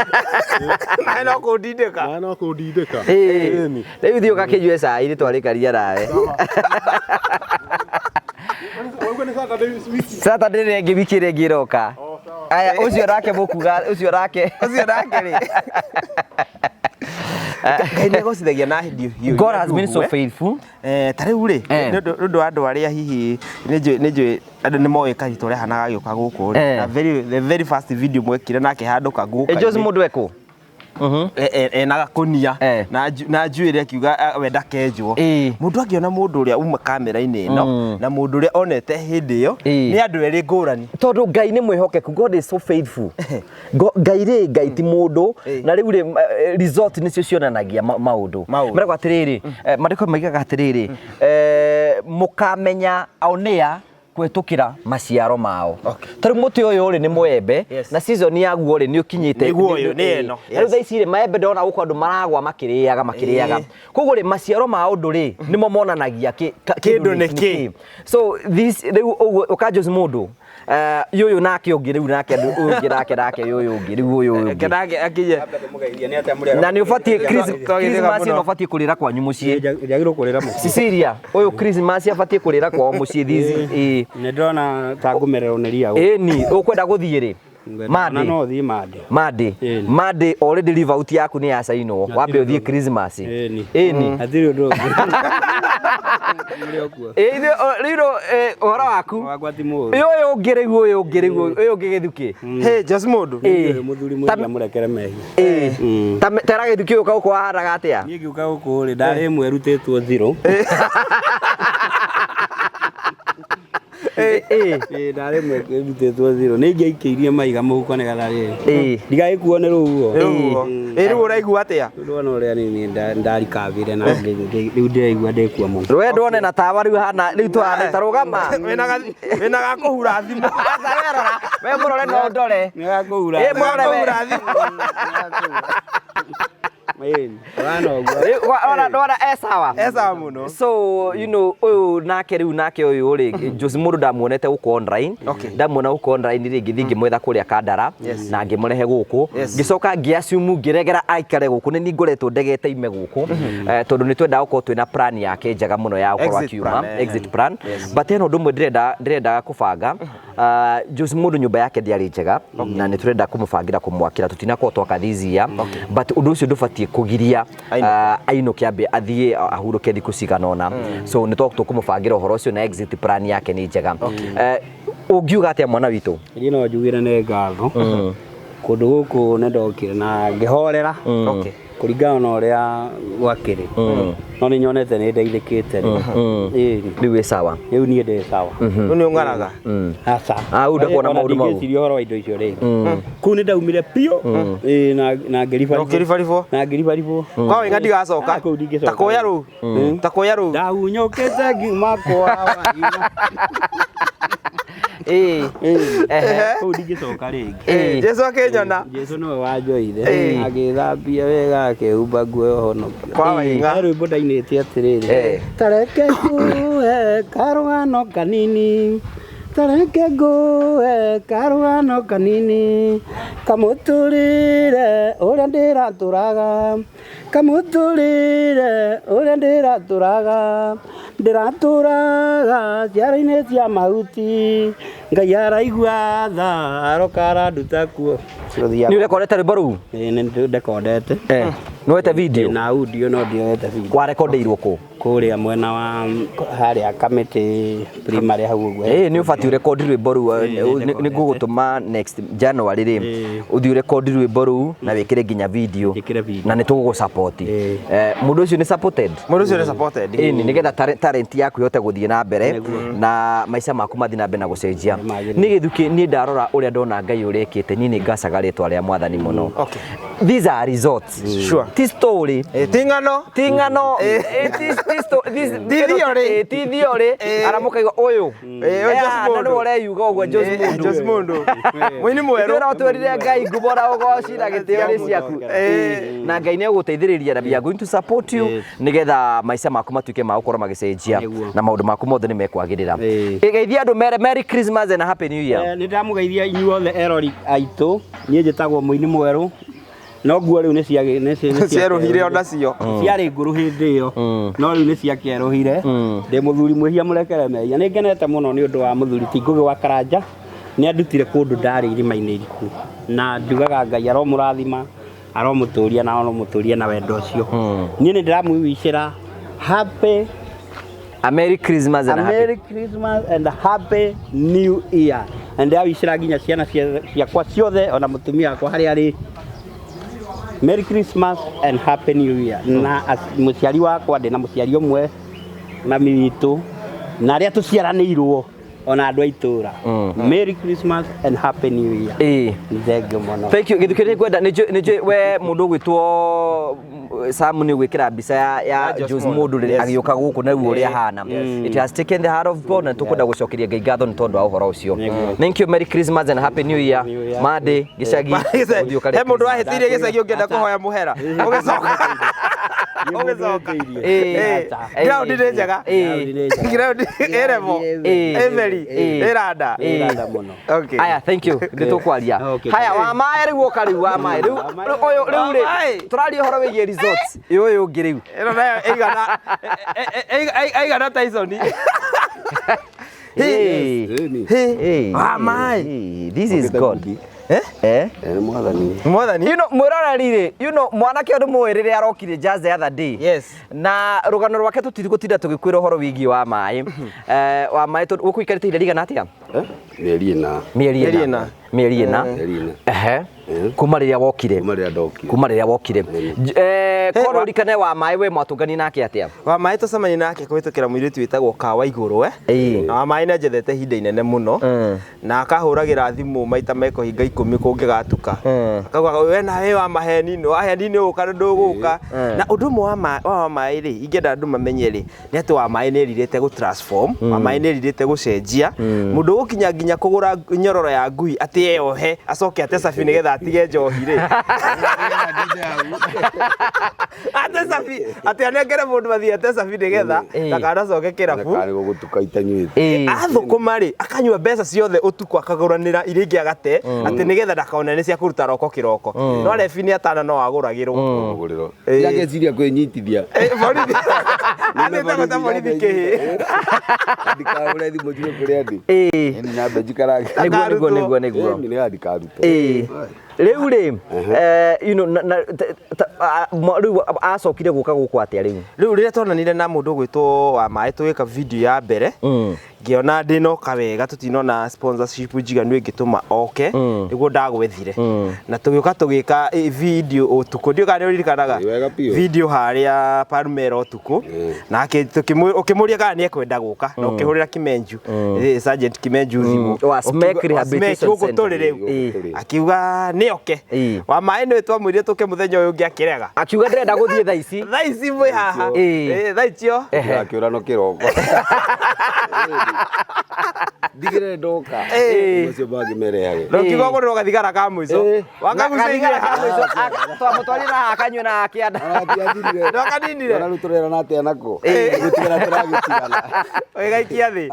Nawe no kũndindĩka. Nawe no kũndindĩka. Ĩĩ. Ĩni. Rĩu thiĩ ũgakĩnyue cai nĩ twarĩkaria nawe. Waigua nĩ Saturday wiki. Saturday ĩrĩa ĩngĩ wiki ĩrĩa ĩngĩ ĩroka. Aya ũcio nake mũkuga ũcio nake. Ũcio nake rĩ. Ngai nĩ agocithagia na hiũ. God has been so faithful. Ta rĩu rĩ, Eh. nĩ ũndũ wa andũ arĩa hihi nĩ njũĩ andũ nĩ moĩ Karitũ ũrĩa ahanaga agĩũka gũkũ rĩ. Eh. Na very the very first video mwekire nake handũ Ĩ Jose kagũka-inĩ. mũndũ ekũ? Ena gakũnia Eh. na njuĩrĩ akiuga we ndakenjwo. Ĩĩ. Mũndũ angĩona mũndũ ũrĩa uma kamera-inĩ ĩno na mũndũ ũrĩa onete hĩndĩ ĩyo Ĩĩ. nĩ andũ erĩ ngũrani. Tondũ Ngai nĩ mwĩhokeku, God is so faithful. Ngai rĩ, Ngai ti mũndũ Ĩĩ. na rĩu rĩ result nĩcio cionanagia maũndũ. Maũndũ. Meragwo atĩrĩrĩ, maandĩko maigaga atĩrĩrĩ, mũkamenya onĩa kũhetũkĩra maciaro mao. Okay. Ta rĩu mũtĩ ũyũ rĩ nĩ mwembe Yes. na season yaguo rĩ nĩ ũkinyĩte. Nĩguo ũyũ, nĩ ĩno, Na rĩu thaa ici rĩ maembe ndona gũkũ andũ maragwa makĩrĩaga makĩrĩaga. Ĩĩ. Koguo rĩ maciaro ma ũndũ rĩ nĩmo monanagia Kĩndũ nĩ kĩ. So this rĩu ũguo ũkanjũci mũndũ yũyũ nake ũngĩ rĩu nake andũ ũyũ ũngĩ nake nake yũyũ ũngĩ rĩu ũyũ ũngĩ. Kenake akinye. Na nĩ ũbatiĩ Twagĩthĩka Christmas mũno. ĩno ũbatiĩ kũrĩra kwanyu mũciĩ. Njagĩrĩirwo kũrĩra mũciĩ. Cecilia, ũyũ Christmas abatiĩ kũrĩra kwao mũciĩ this ĩĩ. Nĩ ndĩrona ta ngũmererwo nĩ ria gũkũ. Ĩni, ũkwenda gũthiĩ rĩ? Na Monday. no thiĩ Monday. Monday. Ĩni. Monday already leave out yaku nĩ yacainwo. Wambe ũthiĩ Christmas. Ĩni. Ĩni. Hatirĩ ũndũ ũngĩ. Mũrĩ o kuo. Ĩ ithuĩ rĩu ũhoro waku. Wakwa ti mũũru. Ũyũ ũngĩ rĩu ũyũ ũngĩ rĩu ũyũ ũngĩ gĩthukĩ. Hey, Jose mũndũ. Ĩĩ. Ũyũ mũthuri mwĩria mũrekere mehia. Ĩĩ. Ta tera gĩthukĩ ũka gũkũ wahanaga atĩa? Niĩ ngĩũka gũkũ rĩ ndarĩ ĩmwe ĩrutĩtwo zero. Ĩĩ. Ĩĩ ndarĩ ĩmwe ĩrutĩtwo zero. Nĩ ingĩaikĩirie maiga mũhuko nĩgetha rĩrĩ. Ĩĩ. Ndigagĩkuo nĩ rũhuho. Rĩu ĩ rĩu ũraigua atĩa? Ndona ũrĩa nini ndarikabire na rĩu ndĩraigua ndĩkua mũno. We ndwone na tawa rĩu hana rĩu tũhana ta rũgama. Wĩna ga kũhura thimũ. Aca we rora. We mũrore no ndore. Nĩ gakũhura. Ĩ mũrore we. Kũhura thimũ. Ĩni, ũhana ũguo. Rĩu, ona ndona e sawa. E sawa mũno. So you know ũyũ nake rĩu nake ũyũ rĩ Jose mũndũ ndamuonete gũkũ online. Ndamuona gũkũ online rĩ ngĩthiĩ ngĩmwetha kũrĩa Kandara na ngĩmũrehe gũkũ. Ngĩcoka ngĩ-assume ngĩregera aikare gũkũ nĩ niĩ ngoretwo ndegete ime gũkũ tondũ nĩ twendaga gũkorwo twĩna plan yake njega mũno ya gũkorwo Exit akiuma plan, eh. exit plan. But hena ũndũ ũmwe ndĩrendaga kũbanga. Jose mũndũ nyũmba yake ndĩarĩ njega na nĩ tũrenda kũmũbangĩra kũmwakĩra tũtinakorwo twaka this year but ũndũ ũcio ndũbatiĩ kũgiria ainũke ambe athiĩ ahurũke thikũ cigana ũna so nĩ tũkũmũbangĩra ũhoro ũcio na exit plan yake nĩ njega. Ũngiuga atĩa mwana witũ? Niĩ no njugire nĩ ngatho. Kũndũ gũkũ nĩ ndokire na ngĩhorera. Kũringana na ũrĩa gwakĩrĩ. No nĩ nyonete nĩ ndeithĩkĩte rĩ. Ĩni. Rĩu wĩ sawa? Rĩu niĩ ndĩ sawa. Rĩu nĩ ũng'araga. Aca. Ah, rĩu ndakuona Ona maũndũ mau. ndingĩciria ũhoro wa indo icio rĩngĩ. Kũu nĩ ndaumire biũ. Ĩĩ, na ngĩribaribwo. Ũkĩribaribwo? Na ngĩribaribwo. Kwa wĩga ndigacoka. Ah, kũu ndingĩcoka. Ta kũya rũu. Ta kũya rũu. Ndahunyũkĩte ngiuma kwa wahinya. Ĩĩ. Ehe. Kũu ndingĩcoka rĩngĩ. Ĩĩ. Jesu akĩnyona. Jesu nĩwe wanjoire agĩthambia wega akĩhumba nguo ya ũhonokio. Kwa waing'a. He rwĩmbo ndainĩte atĩrĩrĩ. Tareke nguhe karũgano kanini, tareke nguhe karũgano kanini, kamũtũrĩre ũrĩa ndĩratũraga, kamũtũrĩre ũrĩa ndĩratũraga, ndĩratũraga ciara-inĩ cia mahuti, Ngai araigua tha aroka aranduta kuo. Nĩ ũrekondete rwĩmbo rũu? Ĩĩ, nĩ ndekondete. Nĩ wete video? Na audio no ndioete video. Warekondeirwo kũ? Kũrĩa mwena wa harĩa Kamĩtĩ primary hau ũguo. Ĩĩ nĩ ũbatiĩ ũrekondi rwĩmbo rũu nĩ ngũgũtũma next January rĩ ũthiĩ ũrekondi rwĩmbo rũu na wĩkĩre nginya video na nĩ tũgũgũ support. Mũndũ ũcio nĩ supported. Mũndũ ũcio nĩ supported. Ĩni nĩgetha talent yaku ĩhote gũthiĩ na mbere na maica maku mathiĩ na mbere na gũcenjia. Nĩ gĩthukĩ niĩ ndarora ũrĩa ndona Ngai ũrekĩte niĩ nĩ ngacaga rĩtwa rĩa mwathani mũno. These are results. Sure. Ti story. Ti ng'ano. Ti ng'ano. Ti theory. Ti theory. Aramũkaigua ũyũ. Na nĩwe ũreyuga ũguo Jose Mundu. Jose Mundu. Mũini mwerũ. Ithuĩ no twĩrire Ngai ngumo na ũgoci na gĩtĩo nĩ ciaku. Na Ngai nĩ egũgũteithĩrĩria na we are going to support you nĩgetha maica maku matuĩke ma gũkorwo magĩcenjia na maũndũ maku mothe nĩ mekwagĩrĩra. Geithia andũ mere Merry Christmas and a Happy New Year. Nĩ ndamũgeithia inyuothe erori aitũ. Niĩ njĩtagwo mũini mwerũ. No nguo rĩu nĩ ciaruhire ona cio. Ciarĩ ngũrũ hĩndĩ ĩyo. No rĩu nĩ ciakĩerũhire. Ndĩ mũthuri mwĩhia mũrekere mehia. Nĩ ngenete mũno nĩ ũndũ wa mũthuri ti Ngũgĩ wa Karanja. Nĩ andutire kũndũ ndarĩ irima-inĩ iriku. Na njugaga Ngai aromũrathima, aromũtũria na aromũtũria na wendo ũcio. Niĩ nĩ ndĩramwĩwicĩra happy A Merry Christmas and a happy Merry Christmas and a Happy New Year. Na ndĩrawicĩra nginya ciana ciakwa ciothe ona mũtumia wakwa harĩa arĩ. Merry Christmas and Happy New Year. Na mũciari wakwa ndĩ na mũciari ũmwe mami witũ na arĩa tũciaranĩirwo ona andũ a itũra. Merry Christmas and Happy New Year. Ĩĩ. Thank you mũno. Thank you. Gĩthukĩ nĩ ngwenda nĩ njũĩ we mũndũ ũgwĩtwo Sam nĩ ũgwĩkĩra mbica ya Jose Mundu agĩũka gũkũ na ruo ũrĩa ahana. It has taken the heart of God na tũkwenda gũcokeria Ngai ngatho nĩ tondũ wa ũhoro ũcio. Thank you. Merry Christmas and Happy New Year. Mande gĩcagi. Ũthiĩ ũkarĩe He mũndũ wahĩtĩirie gĩcagi ũngĩenda kũhoya mũhera. Ũgĩcoka. Ũgĩcoka. Ground nĩ njega. Ground ĩremo. Ĩmeri. Ĩranda. Okay. Aya, thank you. Nĩ tũkwaria. Haya, wa maĩ rĩu ũka rĩu wa maĩ. Rĩu ũyũ rĩu rĩ tũraria ũhoro wĩgiĩ results. Ũyũ ũngĩ rĩu. Ĩno nayo ĩigana ĩigana Tyson. Hey. Wa maĩ. This is God. Mwathani. Mwathani. You know, mwĩroreri rĩ, you know, mwanake ũndũ mũĩ rĩrĩa arokire just the other day. Yes. Na rũgano rwake tũtirĩgũtinda tũgĩkwĩra ũhoro wĩgiĩ wa maĩ. Wa maĩ tondũ ũkũikarĩte ihinda rĩigana atĩa? Mĩeri ĩna. Mĩeri ĩna. Mĩeri ĩna. Mĩeri ĩna. Ehe. Kuma rĩrĩa wokire. Kuma rĩrĩa ndokire. Kuma rĩrĩa wokire. Korwo ũririkane wa maĩ we mwatũngani nake atĩa? Wa maĩ tũcemania nake kũhĩtũkĩra mũirĩtu wĩtagwo Kawa Igũrũ Na wa maĩ nĩ anjethete ihinda inene mũno na akahũragĩra thimũ maita mekũhinga 10 kũngĩgatuka. Akauga we nawe wa maheni nĩ waheni nĩ ũgũka na ndũgũka. Na ũndũ ũmwe wa maĩ rĩ ingĩenda andũ mamenye rĩ nĩ atĩ wa maĩ nĩ erirĩte gũ transform, wa maĩ nĩ erirĩte gũcenjia. Mũndũ ũgũkinya nginya kũgũra nyororo ya ngui atĩ eyohe acoke ate cabi nĩgetha atige njohi rĩ ate cabi atĩ anengere mũndũ athiĩ ate cabi nĩgetha ndakanacoke kĩrabu. Kana gũgũtuka itanyuĩte. Athũkũma rĩ akanyua mbeca ciothe ũtukũ akagũranĩra iria ingĩ agate atĩ nĩgetha ndakone nĩ cia kũruta roko kĩroko no rebi nĩ atana no agũragĩrwo. Mũgũrĩro. Ndageciria kwĩnyitithia. Borithi atĩte gũte borithi kĩhĩ. Ndikahũre thimũ njigue kũrĩa ndĩ. Ĩni nyambe njikarage. Nĩguo nĩguo nĩguo nĩguo. Ĩni nĩ ndikarutwo. Rĩu rĩ you know na rĩu acokire gũka gũkũ atĩa rĩu? Rĩu rĩrĩa twonanire na mũndũ ũgwĩtwo wa maĩ tũgĩka video ya mbere ngĩona ndĩnoka wega tũtinona sponsorship njiganu ĩngĩtũma oke nĩguo ndagwethire na tũgĩũka tũgĩka video ũtukũ ndiũ kana nĩũririkanaga video harĩa Palmera ũtukũ na ũkĩmũria kana nĩekwenda gũka na ũkĩhũrĩra Kimenju Sergeant Kimenju thimũ wa Smack Rehabilitation Center gũkũ tũrĩ rĩu akiuga nĩoke wa maĩ nĩwe twamwĩrire tũke mũthenya ũyũ ũngĩ akĩrega akiuga ndĩrenda gũthiĩ thaa ici thaa ici mwĩ haha thaa icio akĩũra no kĩroko ndigire ndoka macio mangĩ merehage no kiuga ũgũrĩrwo gathigara ka mũico wakagucĩirie twamũtwarire haha akanyue na akĩanda no kaninire ona rĩu tũrerana atĩa nako gũtigana tũragĩtigana ũgĩgaikia thĩ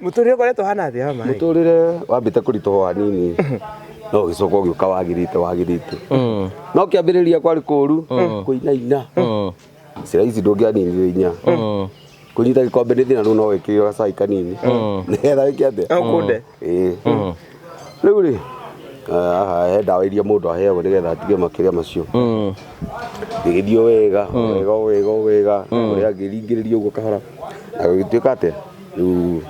mũtũrĩre ũkoretwo hana atĩa wa maĩ mũtũrĩre wambĩte kũritũha hanini no ũgĩcoka ũgĩũka wagĩrĩte wagĩrĩte no kĩambĩrĩria kwarĩ kũũru kũinaina cira ici ndũngĩaninire inya kũnyita gĩkombe nĩ thĩna rĩu no wĩkĩrĩrwo gacai kanini nĩgetha wĩke atĩa ũkũnde rĩu rĩ haha he ndawa iria mũndũ aheagwo nĩgetha atige makĩria macio gĩgĩthiĩ o wega wega o wega o wega ũrĩa angĩringĩrĩria ũguo kahora na gũgĩtuĩka atĩa rĩu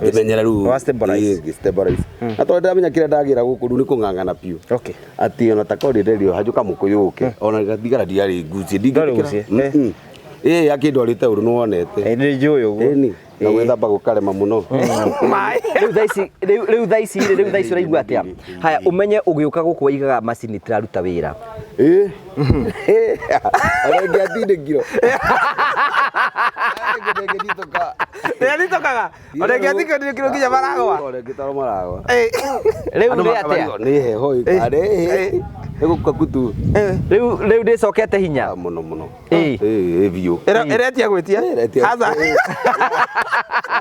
ngĩmenyera rĩu ngĩ-stabilize na tondũ ndĩramenya kĩrĩa ndagĩra gũkũ rĩu nĩ kũng'ang'ana biũ atĩ ona ta korwo ndĩrerio hajũka mũkũyũ ũke ona gathigara ndiarĩ ngucie ndingĩtĩkĩra ĩĩ akĩndwarĩte ũru nĩwonete nĩ njũĩ ũguo ĩni na gwĩthamba gũkarema mũno rĩu thaa ici rĩu thaa ici ũraigua atĩa haya ũmenye ũgĩũka gũkũ waigaga macini tiraruta wĩra ĩĩ ona ĩngĩatindĩkirwo ĩngĩthitũkaga ona ĩngĩatindĩkirwo nginya maragwa ona ĩngĩtarwo maragwa rĩu nĩ atĩa nĩ heho ĩkarĩ ĩgũkua kutu rĩu rĩu ndĩcokete hinya mũno mũno ĩĩ biũ ĩretia gwĩtia aca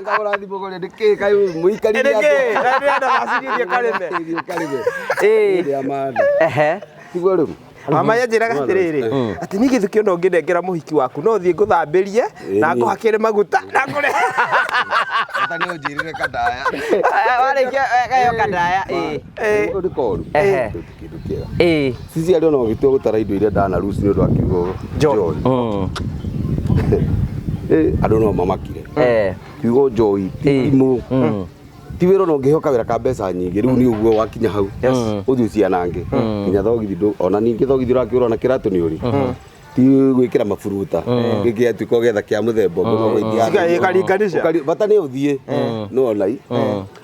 ngagũra thimũ kũrĩa nĩkĩ kaĩ mũikarire nĩkĩ ndĩrenda macini ithiĩ karĩme ĩĩ ehe tiguo rĩu mama yanjĩraga atĩrĩrĩ atĩ niĩ gĩthukĩ ona ũngĩnengera mũhiki waku no thiĩ ngũthambĩrie na ngũhakĩre maguta na ngũre bata nĩ ũnjĩrĩre kandaya warĩkia kayo kandaya ĩĩ nĩ koru kĩndũ kĩega ĩĩ sisi arĩa ona ũgĩtua gũtara indo iria ndanaruci nĩ ũndũ wa kiugo njohi andũ no mamakire kiugo njohi ti imũ ti wĩra ona ũngĩheo kawĩra ka mbeca nyingĩ rĩu nĩ ũguo wakinya hau ũthiĩ ũcianange nginya thogithi ona ningĩ thogithi ũrakĩũra ona kĩratũ nĩ ũrĩ ti gwĩkĩra maburuta gĩkĩ atuĩka ũgetha kĩa mũthemba ũngĩ no gũikia bata nĩ ũthiĩ no onai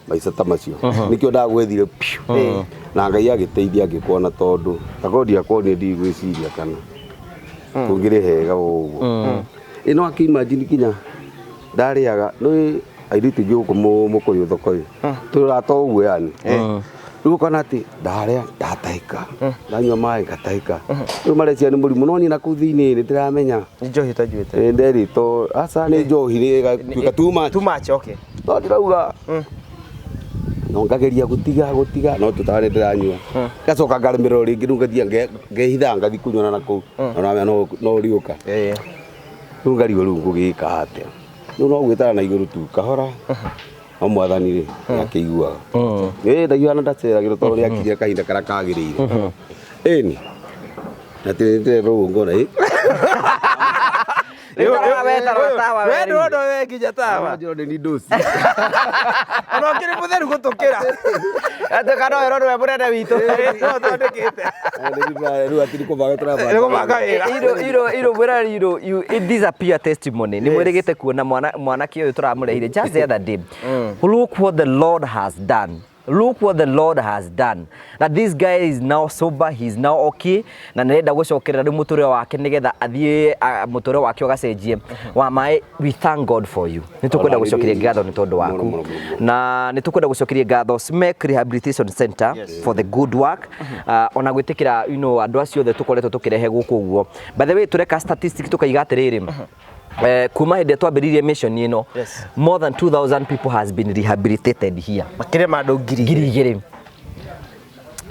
maica ta macio nĩkĩo ndagwethire piũ na Ngai agĩteithia ngĩkuona tondũ takorwo ndiakuonire ndigwĩciria kana kũngĩrĩ hega ũguo ĩno akĩimagine kinya ndarĩaga nĩ airĩtu aingĩ gũkũ mũkũyũ thoko ĩ tũrata ũguo yani rĩu ũkona atĩ ndarĩa ndatahĩka ndanyua maĩ ngatahĩka rĩu marecia nĩ mũrimũ no niĩ nakũu thĩinĩ nĩ ndĩramenya nĩ njohi ũtanyuĩte nderĩtwo aca nĩ njohi nĩ ĩgatuĩka too much too much okay no ndĩrauga no ngageria gũtiga gũtiga no tũtawa nĩ ndĩranyua ngacoka ngaremererwo rĩngĩ rĩu ngathiĩ ngehitha ngathiĩ kũnyuana na kũu na no ũrĩũka rĩu ngarigwo rĩu ngũgĩka atĩa rĩu no gwĩtara na igũrũ tu kahora no mwathani rĩ nĩakĩiguaga ĩĩ ndaiguaga na ndaceragĩrwo tondũ nĩakinyire kahinda karĩa kagĩrĩire ĩni na tĩrĩrwo ũguo ngona ĩ we ndũrona we nginya tawa njĩra nĩ ndoci ona ũkĩrĩ mũtheru gũtũkĩra atuĩka no ĩrwo nĩwe mũnene witũ no twandĩkĩte rĩu atĩ nĩ kũbanga tũrabanga nĩ kũbanga wĩra iro mwĩra iro it is a pure testimony nĩ mwĩrĩgĩte kuona mwanake ũyũ tũramũrehire just the other day look what the Lord has done. Look what the Lord has done. Na this guy is now sober, he is now okay na nĩarenda gũcokerera rĩu mũtũrĩre wake nĩgetha athiĩ mũtũrĩre wake ũgacenjie. Wa maĩ, we thank God for you. Nĩ tũkwenda gũcokeria ngatho nĩ tondũ waku. Mũno, mũno, mũno. Na nĩ tũkwenda gũcokeria ngatho Smek Rehabilitation Center for the good work. Ona gwĩtĩkĩra andũ acio othe tũkoretwo tũkĩrehe gũkũ ũguo. By the way, tũreka statistic tũkaiga atĩrĩrĩ, kuma hĩndĩ ĩrĩa twambĩrĩirie mission ĩno, more than 2000 people has been rehabilitated here. Makĩria ma andũ ngiri 2000.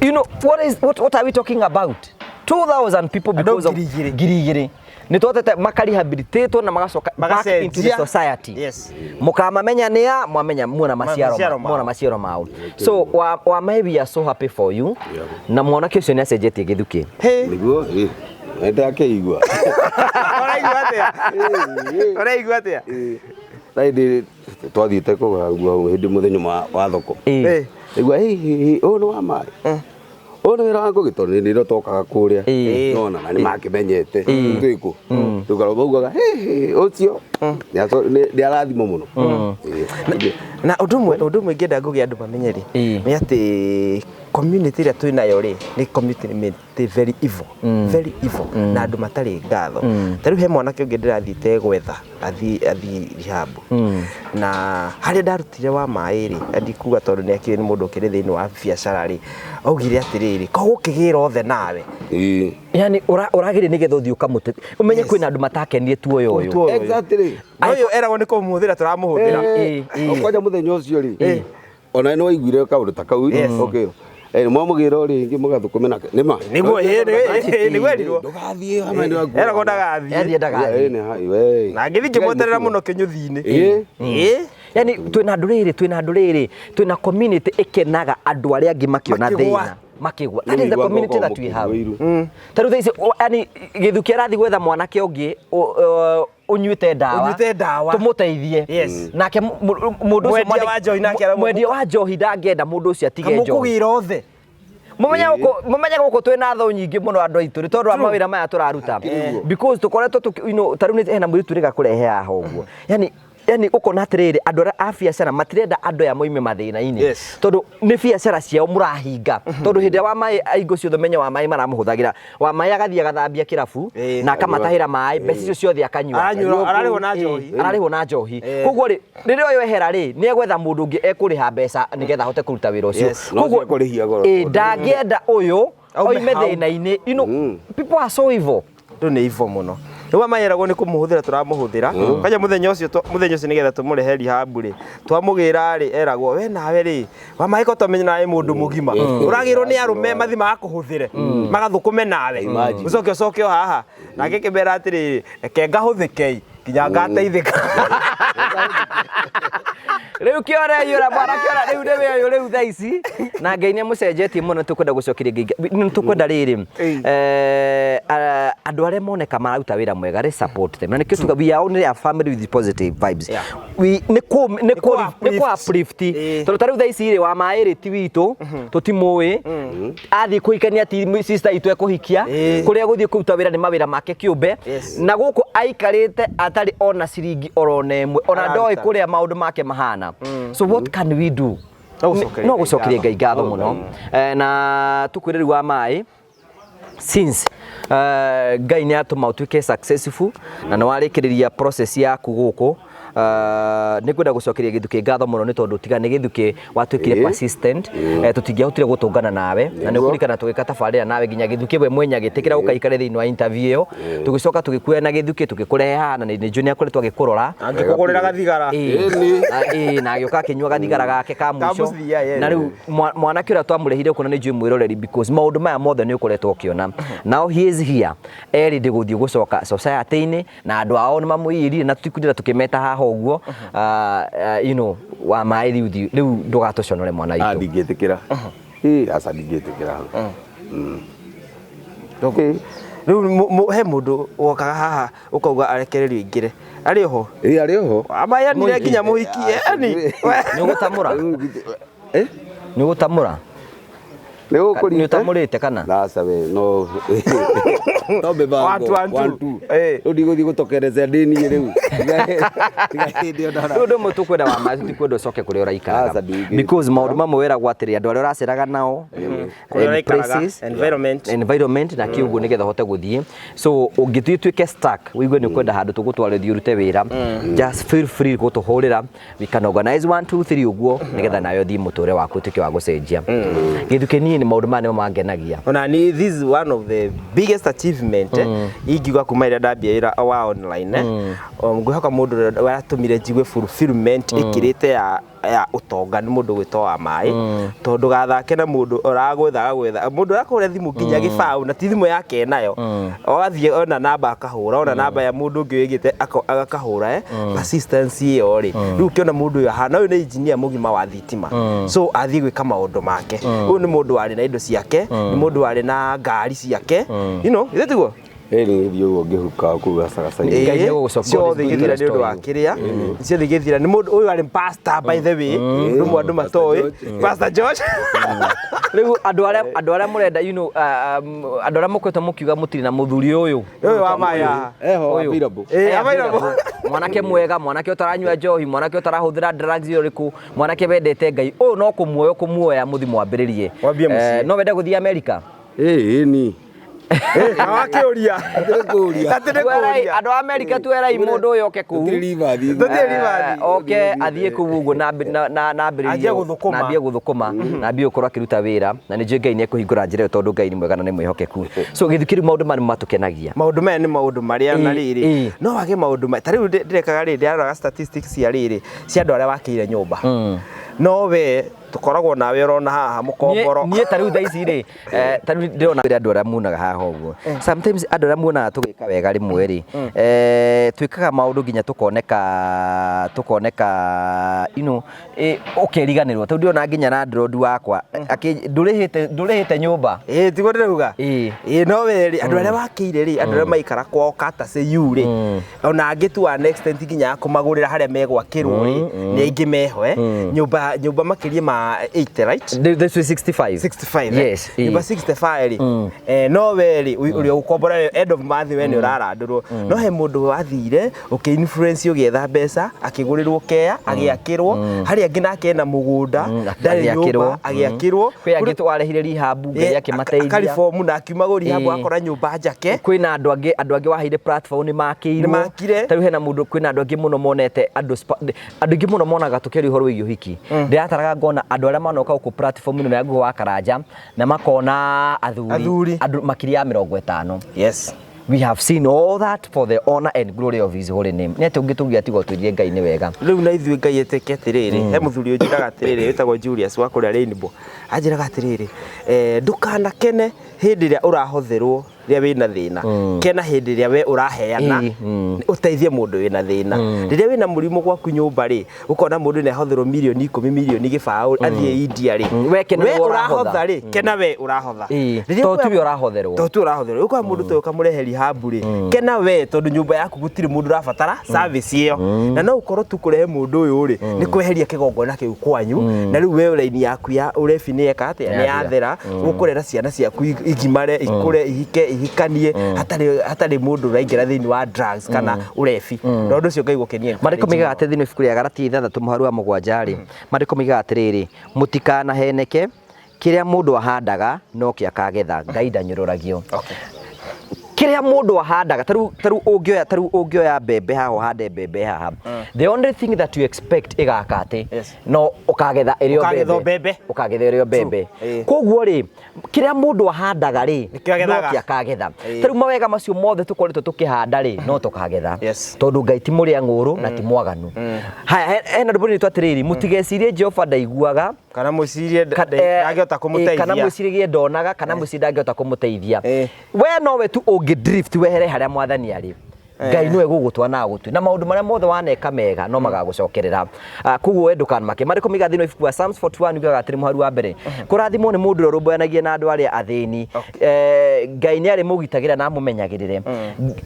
You know what is what are we talking about? 2000 people Andũ because of 2000. 2000. Nĩ twatete makarehabilitatwo na magacoka back into the Magacenjia. society. Mũkamamenya nĩ a mwamenya muona maciaro Maciaro mao. muona maciaro mao. So wa may we are so happy for you. Na mwanake ũcio nĩ acenjetie gĩthukĩ. Hey. Nĩguo ĩ nĩndakĩigua. Ũraigua atĩa? Ũraigua atĩa? Na hĩndĩ twathiĩte kũgũra nguo hĩndĩ mũthenya wa thoko. Igua ũyũ nĩ wa maĩ. Ũyũ nĩ wĩra wa Ngũgĩ tondũ nĩ nĩrĩo twokaga kũrĩa. Nona na nĩ makĩmenyete twĩkũ. Tũkarwo maugaga ũcio nĩ arathimwo mũno. Na ũndũ ũmwe ingĩenda Ngũgĩ andũ mamenye rĩ, nĩ atĩ community ĩrĩa twĩ nayo rĩ, nĩ community very evil, very evil, na andũ matarĩ ngatho. Ta rĩu he mwanake ũngĩ ndĩrathiĩte gwetha athiĩ rehab. Na harĩa ndarutire wa maĩ rĩ, ndikuga tondũ nĩ akĩrĩ nĩ mũndũ ũkĩrĩ thĩinĩ wa biacara rĩ, augire atĩrĩrĩ, ko gũkĩgĩra othe nawe. Yani ũragĩrĩ nĩgetha ũthiĩ ũkamũte. Ũmenye kwĩna andũ matakenire tuoyo ũyũ. Tuoyo ũyũ. Exactly. Ũyũ eragwo nĩ kũmũhũthĩra tũramũhũthĩra. Kwanja mũthenya ũcio rĩ, ona nĩ waiguire kaũndũ ta kau, okay. Mwamũgĩra o rĩngĩ mũgathũkũme nake. Nĩ ma? Nĩguo, nĩguo erirwo. Ndũgathiĩ, hama nĩ waku. Eragwo ndagathiĩ. Athiĩ ndagathiĩ. Na ngĩthiĩ ngĩmweterera mũno kĩnyũthi-inĩ. Yani twĩna ndũrĩrĩ, twĩna ndũrĩrĩ, twĩna community ĩkenaga andũ arĩa angĩ makĩona thĩna. Makĩgwa. That is the community that we have. Ta rĩu thaa ici, yani gĩthuki arathiĩ gwetha mwanake ũngĩ ũnyuĩte ndawa. Ũnyuĩte ndawa. Tũmũteithie. Nake mũndũ ũcio Mwendia wa njohi nake aramũ- mwendia wa njohi ndangĩenda mũndũ ũcio atige njohi. Kamũkũgĩra othe. Mũmenye gũkũ twĩna thũ nyingĩ mũno andũ aitũ nĩ tondũ wa mawĩra maya tũraruta. Because tũkoretwo ta rĩu nĩ hena mũirĩtu ũrĩga kũrehe haha ũguo. Yani ũkona atĩrĩrĩ, andũ arĩa a biacara matirenda andũ aya moime mathĩna-inĩ. Tondũ nĩ biacara ciao mũrahinga. Tondũ hĩndĩ ĩrĩa wa maĩ aingo ciothe ũmenye wa maĩ maramũhũthagĩra. Wa maĩ agathiĩ agathambia kĩrabu na akamatahĩra maĩ, mbeca icio ciothe akanyua. Ararĩhwo na njohi. Ararĩhwo na njohi. Koguo rĩ, rĩrĩa ũyũ ehera rĩ, nĩ egwetha mũndũ ũngĩ ekũrĩha mbeca nĩgetha ahote kũruta wĩra ũcio. Koguo ndangĩenda ũyũ oime thĩna-inĩ. You know, people are so evil. Andũ nĩ evil mũno. Rĩu amayeragwo nĩ kũmũhũthĩra tũramũhũthĩra. Kwanja mũthenya ũcio nĩgetha tũmũrehe rehab rĩ, twamũgĩra rĩ, eragwo we nawe rĩ, wamaĩ ko twamenya nawe mũndũ mũgima. Ũragĩrwo nĩ arũme mathi magakũhũthĩre, magathũkũme nawe. Ũcoke ũcoke o haha. Nake kĩmera atĩrĩrĩ, reke ngahũthĩkei nginya ngateithĩka. Rĩu kĩore yũra mwana kĩora rĩu nĩwe ũyũ rĩu thaa ici. Na Ngai nĩ amũcenjetie mũno, tũkwenda gũcokeria Ngai. Nĩ tũkwenda rĩrĩ, andũ arĩa moneka mararuta wĩra mwega rĩ, support them. Na nĩkĩo tuga we are only a family with positive vibes. We nĩ kũ nĩ kũ nĩ kũ uplift. Tondũ ta rĩu thaa ici rĩ, wa maĩ rĩ ti witũ, tũtimũĩ. Athiĩ kũhikania ti sister itũ ekũhikia. Kũrĩa gũthiĩ kũruta wĩra nĩ mawĩra make kĩũmbe. Na gũkũ aikarĩte atarĩ ona ciringi orona ĩmwe, ona ndoĩ kũrĩa maũndũ make mahana. So what can we do? No gũcokeria Ngai ngatho mũno. Na tũkwĩre rĩu wa maĩ, since Ngai nĩ atũma ũtuĩke successful na nĩ warĩkĩrĩria process yaku gũkũ, nĩ ngwenda gũcokeria Gĩthukĩ ngatho mũno nĩ tondũ tiga nĩ Gĩthukĩ watuĩkire persistent, tũtingĩahotire gũtũngana nawe na nĩ ũkũririkana tũgĩka tabarĩra nawe nginya Gĩthukĩ we mwenya agĩtĩkĩra gũka aikare thĩinĩ wa interview ĩyo. Tũgĩcoka tũgĩkuoya na Gĩthukĩ tũgĩkũrehe haha na nĩ njũĩ nĩ akoretwo agĩkũrora. Angĩkũgũrĩra gathigara. Na agĩũka akĩnyua gathigara gake ka mũico. Ka mũthia, yeah. Na rĩu mwanake ũrĩa twamũrehire gũkũ na nĩ njũĩ mwĩroreri because maũndũ maya mothe nĩ ũkoretwo ũkĩona. Now he is here. Eri ndĩgũthiĩ gũcoka society-inĩ na andũ ao nĩ mamũiyĩrire na tũtikundĩra tũkĩmeta haha ũguo. You know, wa maĩ rĩu thiĩ, rĩu ndũgatũconore mwana witũ. Ndingĩtĩkĩra. Aca ndingĩtĩkĩra. Rĩu he mũndũ wokaga haha ũkauga arekererio aingĩre. Arĩ oho? Arĩ oho. Amayanire nginya mũhiki, yani. Nĩ ũgũtamũra? Nĩ ũgũtamũra? Nĩ ũkũrita? Nĩ ũtamũrĩte kana? Aca we, no. To mĩbango. One, two, one, two. One, two. Eh. Rĩu ndigũthiĩ gũtokerezea ndĩniĩ rĩu. Tiga hĩndĩ ĩyo ndona. Rĩu ũndũ ũmwe tũkwenda wa ma tũtikwenda ũcoke kũrĩa ũraikaraga Aca, ndingĩ. because maũndũ mamwe weragwo atĩrĩ andũ arĩa ũraceraga nao Kũrĩa and ũraikaraga, places, environment. environment na kĩũguo nĩgetha ũhote gũthiĩ so ũngĩthiĩ ũtuĩke stuck ũigue nĩ ũkwenda handũ tũgũtwara ũthiĩ ũrute wĩra just feel free gũtũhũrĩra we can organize 1 2 3 ũguo nĩgetha nawe ũthiĩ mũtũrĩre waku ũtuĩke wa gũcenjia gĩthuke niĩ nĩ maũndũ maya nĩmo mangenagia Ona ni this is one of the biggest achievement ingiuga kuma ĩrĩa ndambia wĩra wa online eh. Ngwĩhoka mũndũ ũrĩa watũmire njigue fulfillment ĩkĩrĩte ya ũtonga nĩ mũndũ gwĩtwo wa maĩ, tondũ gathake na mũndũ ũragwetha agwetha mũndũ ũrakũhũra thimũ nginya gĩbaũ na ti thimũ yake nayo, ũgathiĩ ona namba akahũra, ona namba ya mũndũ ũngĩ wĩgĩte akahũra persistence ĩyo rĩ, rĩu ũkĩona mũndũ ũyũ ahana ũyũ nĩ engineer mũgima wa thitima, so athiĩ gwĩka maũndũ make. Ũyũ nĩ mũndũ warĩ na indo ciake, nĩ mũndũ warĩ na ngari ciake, githĩ tiguo? Ĩĩ, nĩ gĩthiĩ ũguo ngĩhuka kũu gacagaca-inĩ. Ngai nĩegũgũcokia. Ciothe igĩthira nĩ ũndũ wa kĩrĩa, ciothe igĩthira nĩ mũndũ ũyũ arĩ pastor, by the way, rĩmwe andũ matoĩ Pastor George. Rĩu andũ arĩa mũrenda, andũ arĩa mũkoretwo mũkiuga mũtirĩ na mũthuri ũyũ. Ũyũ wa maya. Eho. Ũyũ. Available. Eh, available. Mwanake mwega, mwanake ũtaranyua njohi, mwanake ũtarahũthĩra drugs ũrĩkũ, mwanake wendete Ngai ũyũ, no kũmuoya kũmuoya mũthi mwambĩrĩrie. Wambie mũciĩ. No wende gũthiĩ Amerika? Ĩĩ, ni. Wakĩũria. Hatirĩ kũũria. Hatirĩ Twerai kũũria. andũ a Amerika, twerai mũndũ ũyũ oke kũu. Tũtirĩ ribathi. Tũtirĩ ribathi. Oke athiĩ kũu ũguo na ambĩrĩrie Anjie gũthũkũma. Na ambie gũthũkũma na ambie gũkorwo akĩruta wĩra, na nĩ njũĩ Ngai nĩ ekũhingũra njĩra ĩyo tondũ Ngai nĩ mwega na nĩ mwĩhokeku. So gĩthukĩru maũndũ maya nĩ matũkenagia. Maũndũ maya nĩ maũndũ marĩa na rĩrĩ no wage maũndũ ta rĩu ndĩrekaga rĩrĩ, ndĩraroraga statistics cia rĩrĩ cia andũ arĩa wakĩire nyũmba, no we tũkoragwo nawe ũrona haha mũkomboro. Niĩ ta rĩu thaa ici rĩ, ta rĩu ndĩrona andũ arĩa muonaga haha ũguo, sometimes andũ arĩa muonaga tũgĩka wega rĩmwe rĩ, twĩkaga maũndũ nginya tũkoneka ũkeriganĩrwo. Tondũ ndĩrona nginya landlord wakwa ndũrĩhĩte nyũmba. Ĩĩ, tiguo ndĩrauga. Ĩĩ, no we rĩ, andũ arĩa wakĩire rĩ, andũ arĩa maikara kwao courtesy you rĩ, ona angĩ to an extent nginya ya kũmagũrĩra harĩa megwakĩrwo rĩ, nĩ aingĩ meho nyũmba makĩria ma 80, right? This is 65. 65, eh? Yes. Nyũmba 65 rĩ, no we rĩ ũrĩa ũkombora end of month we nĩ ũrarandũrwo, no he mũndũ wathire ũkĩ influence ũgĩetha mbeca akĩgũrĩrwo kea agĩakĩrwo, harĩa angĩ nake ena mũgũnda ndarĩ agĩakĩrwo. Nyũmba agĩakĩrwo. Kwĩ angĩ twarehire rehab, Ngai akĩmateithia. Akaribomu na akiuma rehab akora nyũmba njake. Kwĩna andũ angĩ waheire platform nĩ makĩirwo. Nĩ makire. Ta rĩu hena mũndũ, kwĩna andũ angĩ mũno monete andũ aingĩ mũno monaga tũkĩaria ũhoro wĩgiĩ ũhiki. Ndĩrataraga ngona andũ arĩa manoka gũkũ platform ĩno ya Nguhĩ wa Karanja na makona athuri Athuri. Andũ makĩria ya 50. We have seen all that for the honor and glory of his holy name. Nĩ atĩ ũngĩ tũngiuga tiga tũirie Ngai nĩ wega. Rĩu na ithuĩ Ngai etĩke atĩrĩrĩ, he mũthuri ũnjĩraga atĩrĩrĩ wĩtagwo Julius wa kũrĩa Rainbow, anjĩraga atĩrĩrĩ, ndũkanakene hĩndĩ ĩrĩa ũrahothĩrwo rĩrĩa wĩna thĩna, kena hĩndĩ ĩrĩa we ũraheana ũteithie mũndũ wĩna thĩna. Rĩrĩa wĩna mũrimũ gwaku nyũmba rĩ, ũkona mũndũ nĩ ahothĩrwo mirioni 10, mirioni 0 athiĩ India rĩ, We kena we nĩwe ũrahotha. Ũrahotha rĩ, kena we ũrahotha. Rĩrĩa To tiwe ũrahotherwo. To tiwe ũrahotherwo. Ũkona mũndũ ta ũyũ ũkamũrehe rehab rĩ, kena we tondũ nyũmba yaku gũtirĩ mũndũ ũrabatara service ĩyo, na no ũkorwo tu kũrehe mũndũ ũyũ rĩ nĩ kweheria kĩgongona kĩu kwanyu, na rĩu we raini yaku ya ũrebi nĩ yeka atĩa? Nĩ yathera. Ũkũrera ciana ciaku igimare, ikũre, ihike, ihikanie hatarĩ mũndũ ũraingĩra thĩinĩ wa drugs kana ũrebi, na ũndũ ũcio Ngai gũkenia. Marĩko moigaga atĩ thĩinĩ wa ibuku rĩa Galatia 6 mũhari wa 7 rĩ, marĩko moigaga atĩrĩrĩ, mũtikanaheneke, kĩrĩa mũndũ ahandaga no kĩo akagetha, Ngai ndanyũrũragio. Kĩrĩa mũndũ ahandaga, tarĩu ũngĩoya mbembe haha ũhande mbembe haha, the only thing that you expect ĩgaka atĩ no ũkagetha ĩrĩ o Ũkagetha o mbembe. Mbembe. Ũkagetha ĩrĩ o mbembe. Koguo rĩ, kĩrĩa mũndũ ahandaga rĩ, Nĩkĩo agethaga. no kĩo akagetha. Tarĩu mawega macio mothe tũkoretwo tũkĩhanda rĩ, no tũkagetha tondũ Ngai ti mũrĩa ng'ũrũ na ti mwaganu. Haya, hena rwĩmbo rwĩtwo atĩrĩrĩ, mũtigecirie Jehova ndaiguaga kana mwĩcirie ndangĩhota kana kũmũteithia. Mwĩciririe ndonaga kana mwĩcirie ndangĩhota kũmũteithia. We nowe tu ũngĩ drift wehere harĩa mwathani arĩ. Ngai nĩwe gũgũtwa na agũtue na maũndũ marĩa mothe waneka mega no magagũcokerera. Koguo we ndũkanamake. Marĩko maiga thĩinĩ wa ibuku wa Psalms 41 yugaga atĩrĩ mũhari wa mbere, kũrathimwo nĩ mũndũ ũrĩa ũrũmbũyanagia na andũ arĩa athĩni. Ngai nĩ arĩmũgitagĩra na amũmenyagĩrĩre.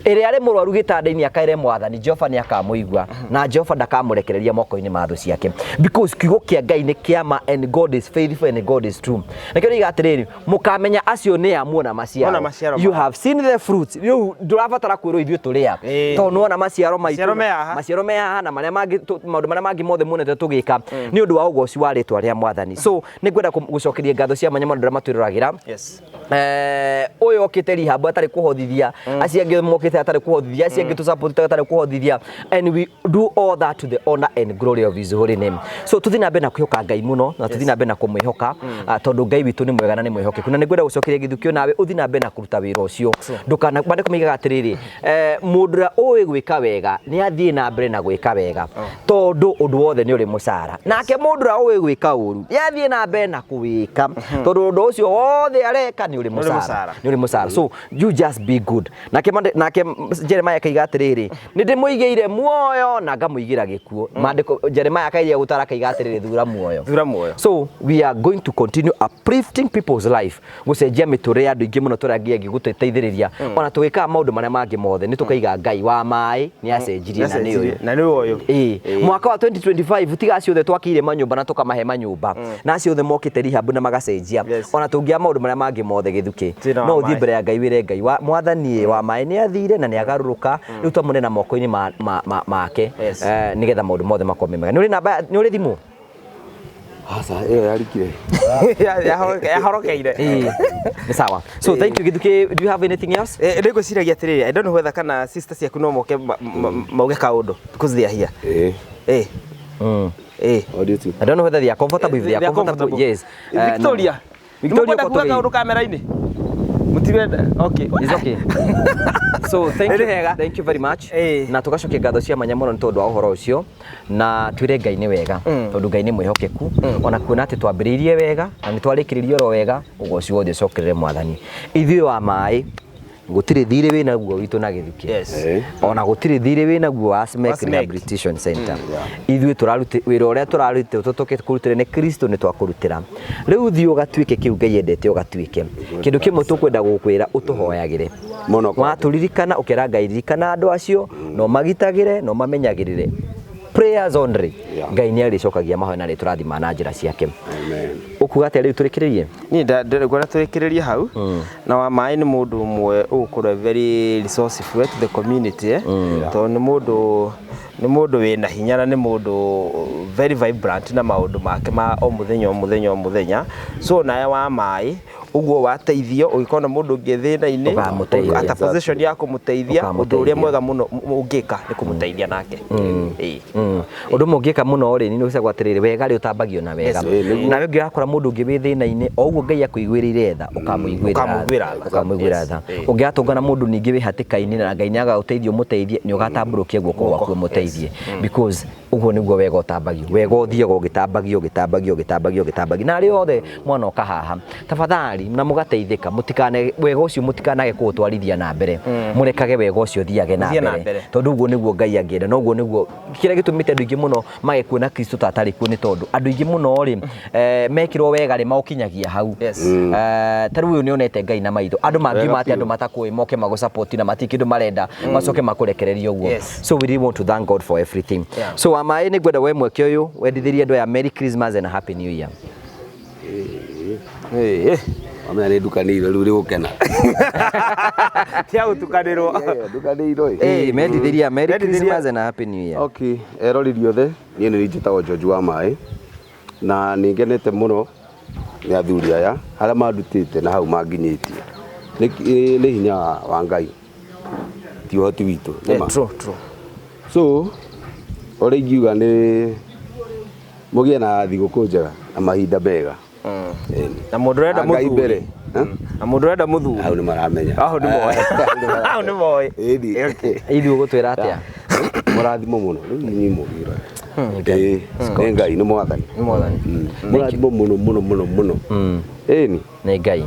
Ĩrĩa arĩ mũrwaru gĩtanda-inĩ akaĩre Mwathani, Jehova nĩ akamũigua na Jehova ndakamũrekereria moko-inĩ ma thũ ciake. Because kiugo kĩa Ngai nĩ kĩa ma and God is faithful and God is true. Nĩkĩo ndoiga atĩrĩrĩ, mũkamenya acio nĩ a muona maciaro. Muona maciaro You mao. have seen the fruits. Rĩu ndũrabatara kwĩrwo ithuĩ tũrĩ a. Tondũ nĩwona maciaro maitũ. Maciaro me haha. Maciaro me haha na marĩa mangĩ maũndũ marĩa mangĩ mothe muonete tũgĩka nĩ ũndũ wa ũgoci wa rĩtwa rĩa Mwathani. So nĩ ngwenda gũcokeria ngatho cia mwanya mũno andũ arĩa matwĩroragĩra. Ũyũ okĩte rehab atarĩ kũhothithia, acio angĩ mokĩte atarĩ kũhothithia, acio angĩ tũsupportĩte atarĩ kũhothithia, and we do all that to the honor and glory of his holy name. So tũthiĩ na mbere na kwĩhoka Ngai mũno na tũthiĩ na mbere na kũmwĩhoka, tondũ Ngai witũ nĩ mwega na nĩ mwĩhokeku. Na nĩ ngwenda gũcokeria gĩthukio nawe ũthiĩ na mbere na kũruta wĩra ũcio. Ndũkana, maandĩko moigaga atĩrĩrĩ, mũndũ ũrĩa ũĩ gwĩka wega nĩ athiĩ na mbere na gwĩka wega, tondũ ũndũ wothe nĩ ũrĩ mũcara. Nake mũndũ ũrĩa ũĩ gwĩka ũru nĩ athiĩ na mbere na kũwĩka, tondũ ũndũ ũcio wothe areka nĩ ũrĩ mũcara. Nĩ ũrĩ mũcara. So you just be good. Nake nake Jeremiah akaiga atĩrĩrĩ, nĩ ndĩmũigĩire muoyo na ngamũigĩra gĩkuũ. Maandĩko Jeremiah akairia gũtara akaiga atĩrĩrĩ, thura muoyo. Thura muoyo. So we are going to continue uplifting people's life, gũcenjia mĩtũrĩre ya andũ aingĩ mũno tũrĩa Ngai angĩgũteithĩrĩria. Ona tũgĩkaga maũndũ marĩa mangĩ mothe nĩ tũkaiga Ngai wa maĩ nĩ acenjirie na nĩ ũyũ. Na nĩ ũyũ. Mwaka wa 2025 tiga acio othe twakĩire manyũmba na tũkamahe manyũmba, na acio othe mokĩte rehab na magacenjia. Ona tũngĩaga maũndũ marĩa mangĩ mothe gĩthukĩ, Thĩna wa no ũthiĩ maĩ. mbere ya Ngai wĩre Ngai wa Mwathani wa maĩ nĩ athire na nĩ agarũrũka, rĩu twamũneana moko-inĩ make, nĩgetha maũndũ mothe makorwo me mega. Nĩ ũrĩ namba, nĩ ũrĩ thimũ? Aca, ĩyo yarikire. Yahorokeire. Nĩ sawa. So thank you Githuki, do you have anything else? Nĩ ngwĩciragia atĩrĩrĩ, I don't know whether kana sister ciaku no moke mauge kaũndũ because they are here. What do you think? I don't know whether they are comfortable. If they are comfortable, yes. Victoria. Victoria, Nĩmũkwenda kuga kaũndũ kamera-inĩ? Mũtirenda? Okay. It's okay. So thank you. Thank you very much. Na tugacokia ngatho cia mwanya mũno nĩ tondũ wa ũhoro ũcio, na twĩre Ngai nĩ wega, tondũ Ngai nĩ mwĩhokeku. Ona kuona atĩ twambĩrĩirie wega na nĩ twarĩkĩrĩrie oro wega, ũgoci wothe ũcokerere Mwathani. Ithuĩ wa maĩ gũtirĩ thirĩ wĩ naguo witũ na Gĩthukĩ. Ona gũtirĩ thirĩ wĩ naguo wa Smek Rehabilitation Center. Ithuĩ tũraruta wĩra ũrĩa tũrarutĩrwo tũkũrutĩre nĩ Kristo, nĩ twakũrutĩra. Rĩu thiĩ ũgatuĩke kĩu Ngai endete ũgatuĩke. Kĩndũ kĩmwe tũkwenda gũkwĩra ũtũhoyagĩre. Mũno kwanja. Watũririkana ũkera Ngai ririkana andũ acio, no magitagĩre, no mamenyagĩrĩre. Prayers only. Ngai nĩ arĩcokagia mahoya na arĩtũrathimaga na njĩra ciake. Amen. Ũkuga atĩa rĩu tũrĩkĩrĩrie? Niĩ ngwenda tũrĩkĩrĩrie hau. Na wa maĩ nĩ mũndũ ũmwe ũgũkorwo very resourceful to the community, Tondũ nĩ mũndũ wĩna hinya na nĩ mũndũ very vibrant na maũndũ make ma o mũthenya o mũthenya o mũthenya. So nawe wa maĩ ũguo wateithio ũgĩkorwo na mũndũ ũngĩ thĩna-inĩ, Ũkamũteithia. ata position ya kũmũteithia, ũndũ ũrĩa Ũkamũteithia. mwega mũno ũngĩka nĩ kũmũteithia nake. Ũndũ ũmwe ũngĩka mũno rĩ, nĩ ũcagwo atĩrĩrĩ, wega rĩ ũtambagio na wega. Nawe ũngĩgakora mũndũ ũngĩ wĩ thĩna-inĩ, o ũguo Ngai akũiguĩrĩire tha, ũkamũiguĩra tha. Ũkamũiguĩra tha. Ũkamũiguĩra tha. Ũngĩgatũngana mũndũ ningĩ wĩ hatĩka-inĩ na Ngai nĩagagũteithia ũmũteithie, nĩ ũgatambũrũkia guoko gwaku ũmũteithie. Because ũguo nĩguo wega ũtambagio. Wega ũthiaga ũgĩtambagio, ũgĩtambagio, ũgĩtambagio, ũgĩtambagio. Na arĩa othe mwanoka haha, tafadhali na mũgateithĩka, mũtikane wega ũcio mũtikanage kũũtwarithia na mbere. Mũrekage wega ũcio ũthiage na Ũthiĩ na mbere. mbere. Tondũ ũguo nĩguo Ngai angĩenda, na ũguo nĩguo kĩrĩa gĩtũmĩte andũ aingĩ mũno mage kuona Kristo ta atarĩ kuo nĩ tondũ andũ aingĩ mũno rĩ, mekĩrwo wega rĩ, maũkinyagia hau. Ta rĩu ũyũ nĩonete Ngai na maitho. Andũ mangiuma atĩ andũ matakũĩ moke magũ support na matirĩ kĩndũ marenda, macoke makũrekererie ũguo. So we really want to thank God for everything. So wa maĩ nĩ ngwenda we mweke ũyũ wendithĩrie andũ aya Merry Christmas and a Happy New Year. Wamenya nĩ ndukanĩirwo rĩu rĩ gũkena. Tia gũtukanĩrwo. Ndukanĩirwo ĩ. Mendithĩria Merry Mendithĩria. Christmas and a Happy New Year. Okay, eroreri othe, niĩ nĩ njĩtagwo George wa maĩ na nĩ ngenete mũno nĩ athuri aya harĩa mandutĩte na hau manginyĩtie. Nĩ hinya wa Ngai, ti ũhoti witũ, nĩ ma. True, true. So ũrĩa ingiuga nĩ mũgĩe na thigũkũ njega na mahinda mega. Na mũndũ ũrenda Na Ngai mũthuri. mbere. Na mũndũ ũrenda mũthuri. Hau nĩ maramenya. Hau nĩ moĩ. Hau nĩ moĩ. Ĩni. Ithuĩ ũgũtwĩra atĩa? Mũrathimo mũno. Rĩu inyuĩ mũgĩra. Nĩ Ngai, nĩ Mwathani. Nĩ Mwathani. Mũrathimo mũno mũno mũno mũno. Ĩni. Nĩ Ngai.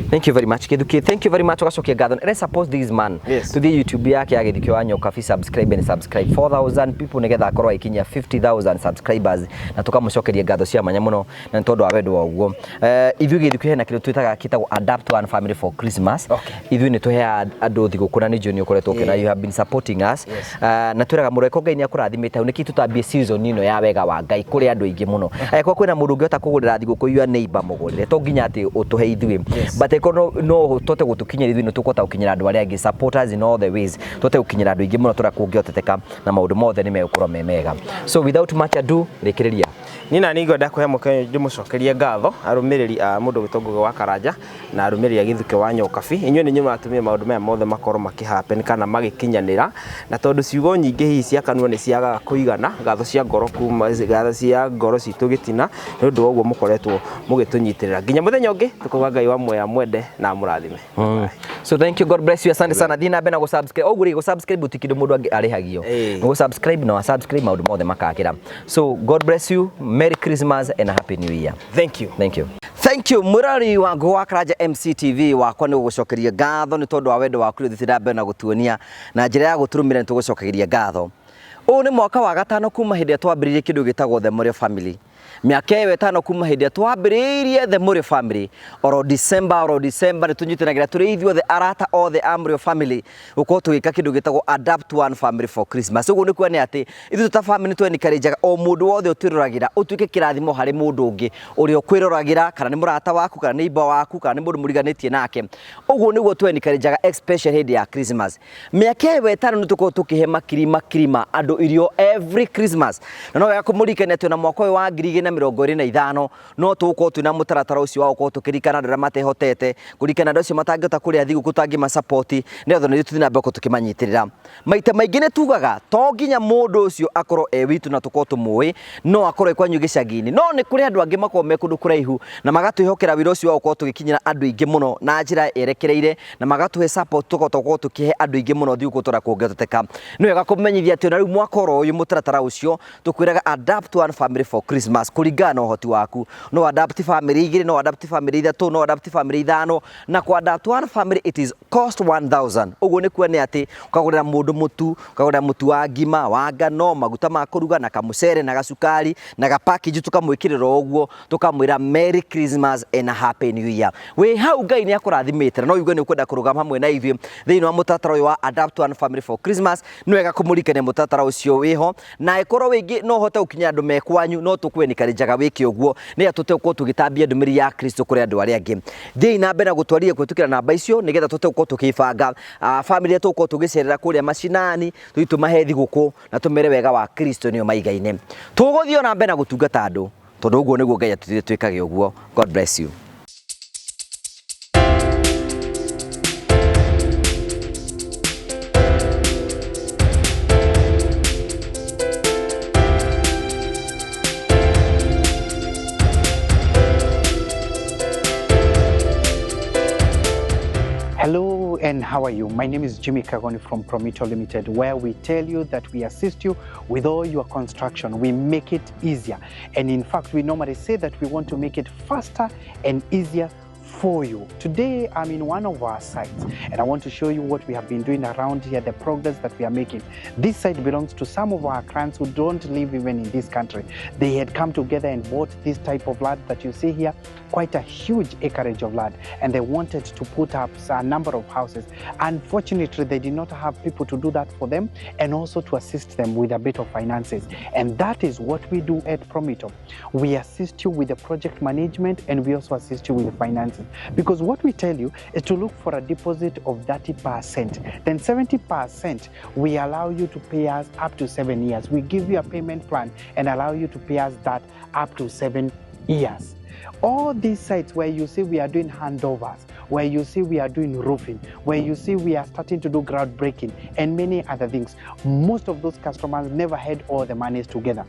Thank you very much Githuki, thank you very much. Ugacokia ngatho. Let's support this man. Yes. Tuthie YouTube yake ya Githuki wa Nyokabi, subscribe and subscribe 4000 people nigetha akorwo aikinyia 50000 subscribers, na tukamucokeria ngatho cia mwanya muno na nĩ tondũ wa wendo wa ũguo. Ithuĩ Githuki hena kĩndũ twĩtaga kĩtagwo Adapt One Family for Christmas. Okay. Ithuĩ nĩ tũheaga andũ thigũkũ na nĩ njũĩ nĩ ũkoretwo ũkĩona, you have been supporting us. Yes. Na twĩraga mũreko Ngai nĩ akũrathimĩte hau, nĩkĩ tũtambie season ĩno ya wega wa Ngai kũrĩ andũ aingĩ mũno. Angĩkorwo kwĩna mũndũ ũngĩhota kũgũrĩra thigũkũ your neighbor, mũgũrĩre, to nginya atĩ ũtũhe ithuĩ. Yes. But angĩkorwo no tũhote gũtũkinyĩra ithuĩ, nĩ tũkũhota gũkinyĩra andũ arĩa angĩ. Support us in all the ways, tũhote gũkinyĩra andũ aingĩ mũno tũrĩa kũngĩhoteteka, na maũndũ mothe nĩ megũkorwo me mega. So without much ado, rĩkĩrĩria. Niĩ na niĩ ngwenda kũhe mũke ndĩmũcokerie ngatho arũmĩrĩri a mũndũ gwĩtwo Ngũgĩ wa Karanja na arũmĩrĩri a Githuki wa Nyokabi. Inyuĩ nĩ inyuĩ mũratũmire maũndũ maya mothe makorwo makĩhappen kana magĩkinyanĩra, na tondũ ciugo nyingĩ hihi cia kanua nĩ ciagaga kũigana, ngatho cia ngoro kuma ngatho cia ngoro citũ gĩtina nĩ ũndũ wa ũguo mũkoretwo mũgĩtũnyitĩrĩra. Nginya mũthenya ũngĩ tũkauga Ngai wa muoyo amwende na amũrathime. So thank you, God bless you, asante sana. Thiĩ na mbere na gũ-subscribe. Ũguo rĩ, gũ-subscribe ti kĩndũ mũndũ arĩhagio. Ĩĩ. Nĩ gũ-subscribe na wa-subscribe maũndũ mothe makagĩra. So God bless you, Merry Christmas and a Happy New Year. Thank you. Thank you. Thank you mũrori wa Ngũgĩ wa Karanja MCTV wakwa, nĩ gũgũcokeria ngatho nĩ tondũ wa wendo waku ũrĩa ũthiĩte na mbere na gũtuonia na njĩra ya gũtũrũmĩrĩra, nĩ tũgũcokagĩria ngatho. Ũyũ nĩ mwaka wa gatano kuma hĩndĩ ĩrĩa twambĩrĩirie kĩndũ gĩtagwo The Mũrĩo Family. Mĩaka ĩyo ĩtano kuma hĩndĩ ĩrĩa twambĩrĩirie The Mũrĩo Family, oro December nĩ tũnyitanagĩra tũrĩ ithuothe arata othe a Mũrĩo Family gũkorwo tũgĩka kĩndũ gĩtagwo Adapt One Family for Christmas. Ũguo nĩ kuga nĩ atĩ ithuĩ ta family nĩ twenikaranjaga o mũndũ wothe ũtwĩroragĩra ũtuĩke kĩrathimo harĩ mũndũ ũngĩ ũrĩa ũkwĩroragĩra, kana nĩ mũrata waku, kana nĩ iba waku, kana nĩ mũndũ mũriganĩtie nake. Ũguo nĩguo twenikaranjaga especially hĩndĩ ya Christmas. Mĩaka ĩyo ĩtano nĩ tũkoragwo tũkĩhe makiri makiri ma andũ irio every Christmas, na no wega kũmũririkania atĩ ona mwaka ũyũ wa 2025 no tũgũkorwo twĩna mũtaratara ũcio wa gũkorwo tũkĩririkana andũ arĩa matehotete, kũririkana andũ acio matangĩhota kũrĩa thigũkũ tangĩmasupport, nĩgetha ona ithuĩ tũthiĩ na mbere gũkorwo tũkĩmanyitĩrĩra. Maita maingĩ nĩ tugaga to nginya mũndũ ũcio akorwo e witũ na tũkorwo tũmũĩ, no akorwo e kwanyu gĩcagi-inĩ, no nĩ kũrĩ andũ angĩ makoragwo me kũndũ kũraihu na magatwĩhokera wĩra ũcio wa gũkorwo tũgĩkinyĩra andũ aingĩ mũno na njĩra yerekereire, na magatũhe support tũkahota gũkorwo tũkĩhe andũ aingĩ mũno thigũkũ tũrĩa kũngĩhoteteka. Nĩ wega kũmenyithia atĩ ona rĩu mwaka oro ũyũ mũtaratara ũcio tũkwĩraga Adapt One Family for Christmas, kũringana na ũhoti waku, no adapt family igĩrĩ, no adapt family ithatũ, no adapt family ithano, na kũ adapt one family it is cost 1000. Ũguo nĩ kuga nĩ atĩ ũkagũrĩra mũndũ mũtu, ũkagũrĩra mũtu wa ngima, wa ngano, maguta ma kũruga, na kamũcere na gacukari na ga package, tũkamwĩkĩrĩra ũguo tũkamwĩra Merry Christmas and a Happy New Year. Wĩ hau Ngai nĩ akũrathimĩte na no uge nĩ ũkwenda kũrũgama hamwe na ithuĩ thĩinĩ wa mũtaratara ũyũ wa Adapt One Family for Christmas, nĩ wega kũmũririkania mũtaratara ũcio wĩho, na ĩkorwo wĩngĩ no ũhote gũkinyĩra andũ me kwanyu, no tũkwenikarinjaga wĩke ũguo nĩgetha tũhote gũkorwo tũgĩtambia ndũmĩrĩri ya Kristo kũrĩ andũ arĩa angĩ. Thiĩi na mbere na gũtwarithia kũhĩtũkĩra namba icio nĩgetha tũhote gũkorwo tũkĩbanga family iria tũgũkorwo tũgĩcerera kũrĩa macinani, tũthiĩ tũmahe thigũkũ na tũmere wega wa Kristo nĩo maigaine. Tũgũthiĩ ona mbere na gũtungata andũ tondũ ũguo nĩguo Ngai atũthuurire twĩkage ũguo. God bless you. Hello and how are you? My name is Jimmy Kagoni from Promito Limited, where we tell you that we assist you with all your construction. We make it easier. And in fact, we normally say that we want to make it faster and easier for you. Today, I'm in one of our sites and I want to show you what we have been doing around here, the progress that we are making. This site belongs to some of our clients who don't live even in this country. They had come together and bought this type of land that you see here, quite a huge acreage of land, and they wanted to put up a number of houses. Unfortunately, they did not have people to do that for them and also to assist them with a bit of finances. And that is what we do at Promito. We assist you with the project management and we also assist you with the finances. Because what we tell you is to look for a deposit of 30%. Then 70% we allow you to pay us up to 7 years. We give you a payment plan and allow you to pay us that up to 7 years. All these sites where you see we are doing handovers, where you see we are doing roofing, where you see we are starting to do groundbreaking and many other things, most of those customers never had all the monies together.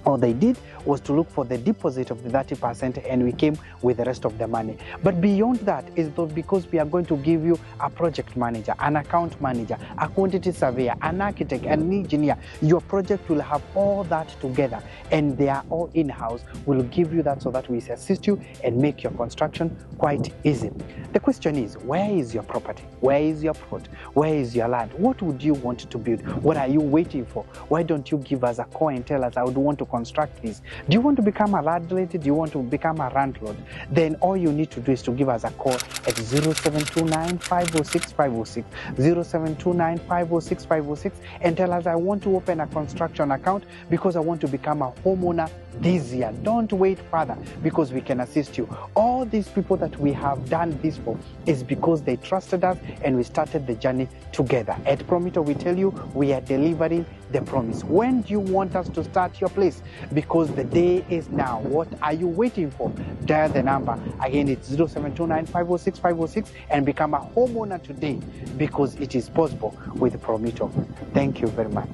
All they did was to look for the deposit of the 30% and we came with the rest of the money. But beyond that is because we are going to give you a project manager, an account manager, a quantity surveyor, an architect, an engineer. Your project will have all that together and they are all in-house. We'll give you that so that we assist you and make your construction quite easy. The question is, where is your property? Where is your plot? Where is your land? What would you want to build? What are you waiting for? Why don't you give us a call and tell us, I would want to construct this? Do you want to become a landlady? Do you want to become a landlord? Then all you need to do is to give us a call at 0729 506 506, 0729 506 506, and tell us, I want to open a construction account because I want to become a homeowner this year. Don't wait further, because we can assist you. All these people that we have done this for is because they trusted us and we started the journey together. At Promito, we tell you we are delivering the promise. When do you want us to start your place? Because the day is now. What are you waiting for? Dial the number. Again, it's 0729 506 506 and become a homeowner today, because it is possible with Promito. Thank you very much.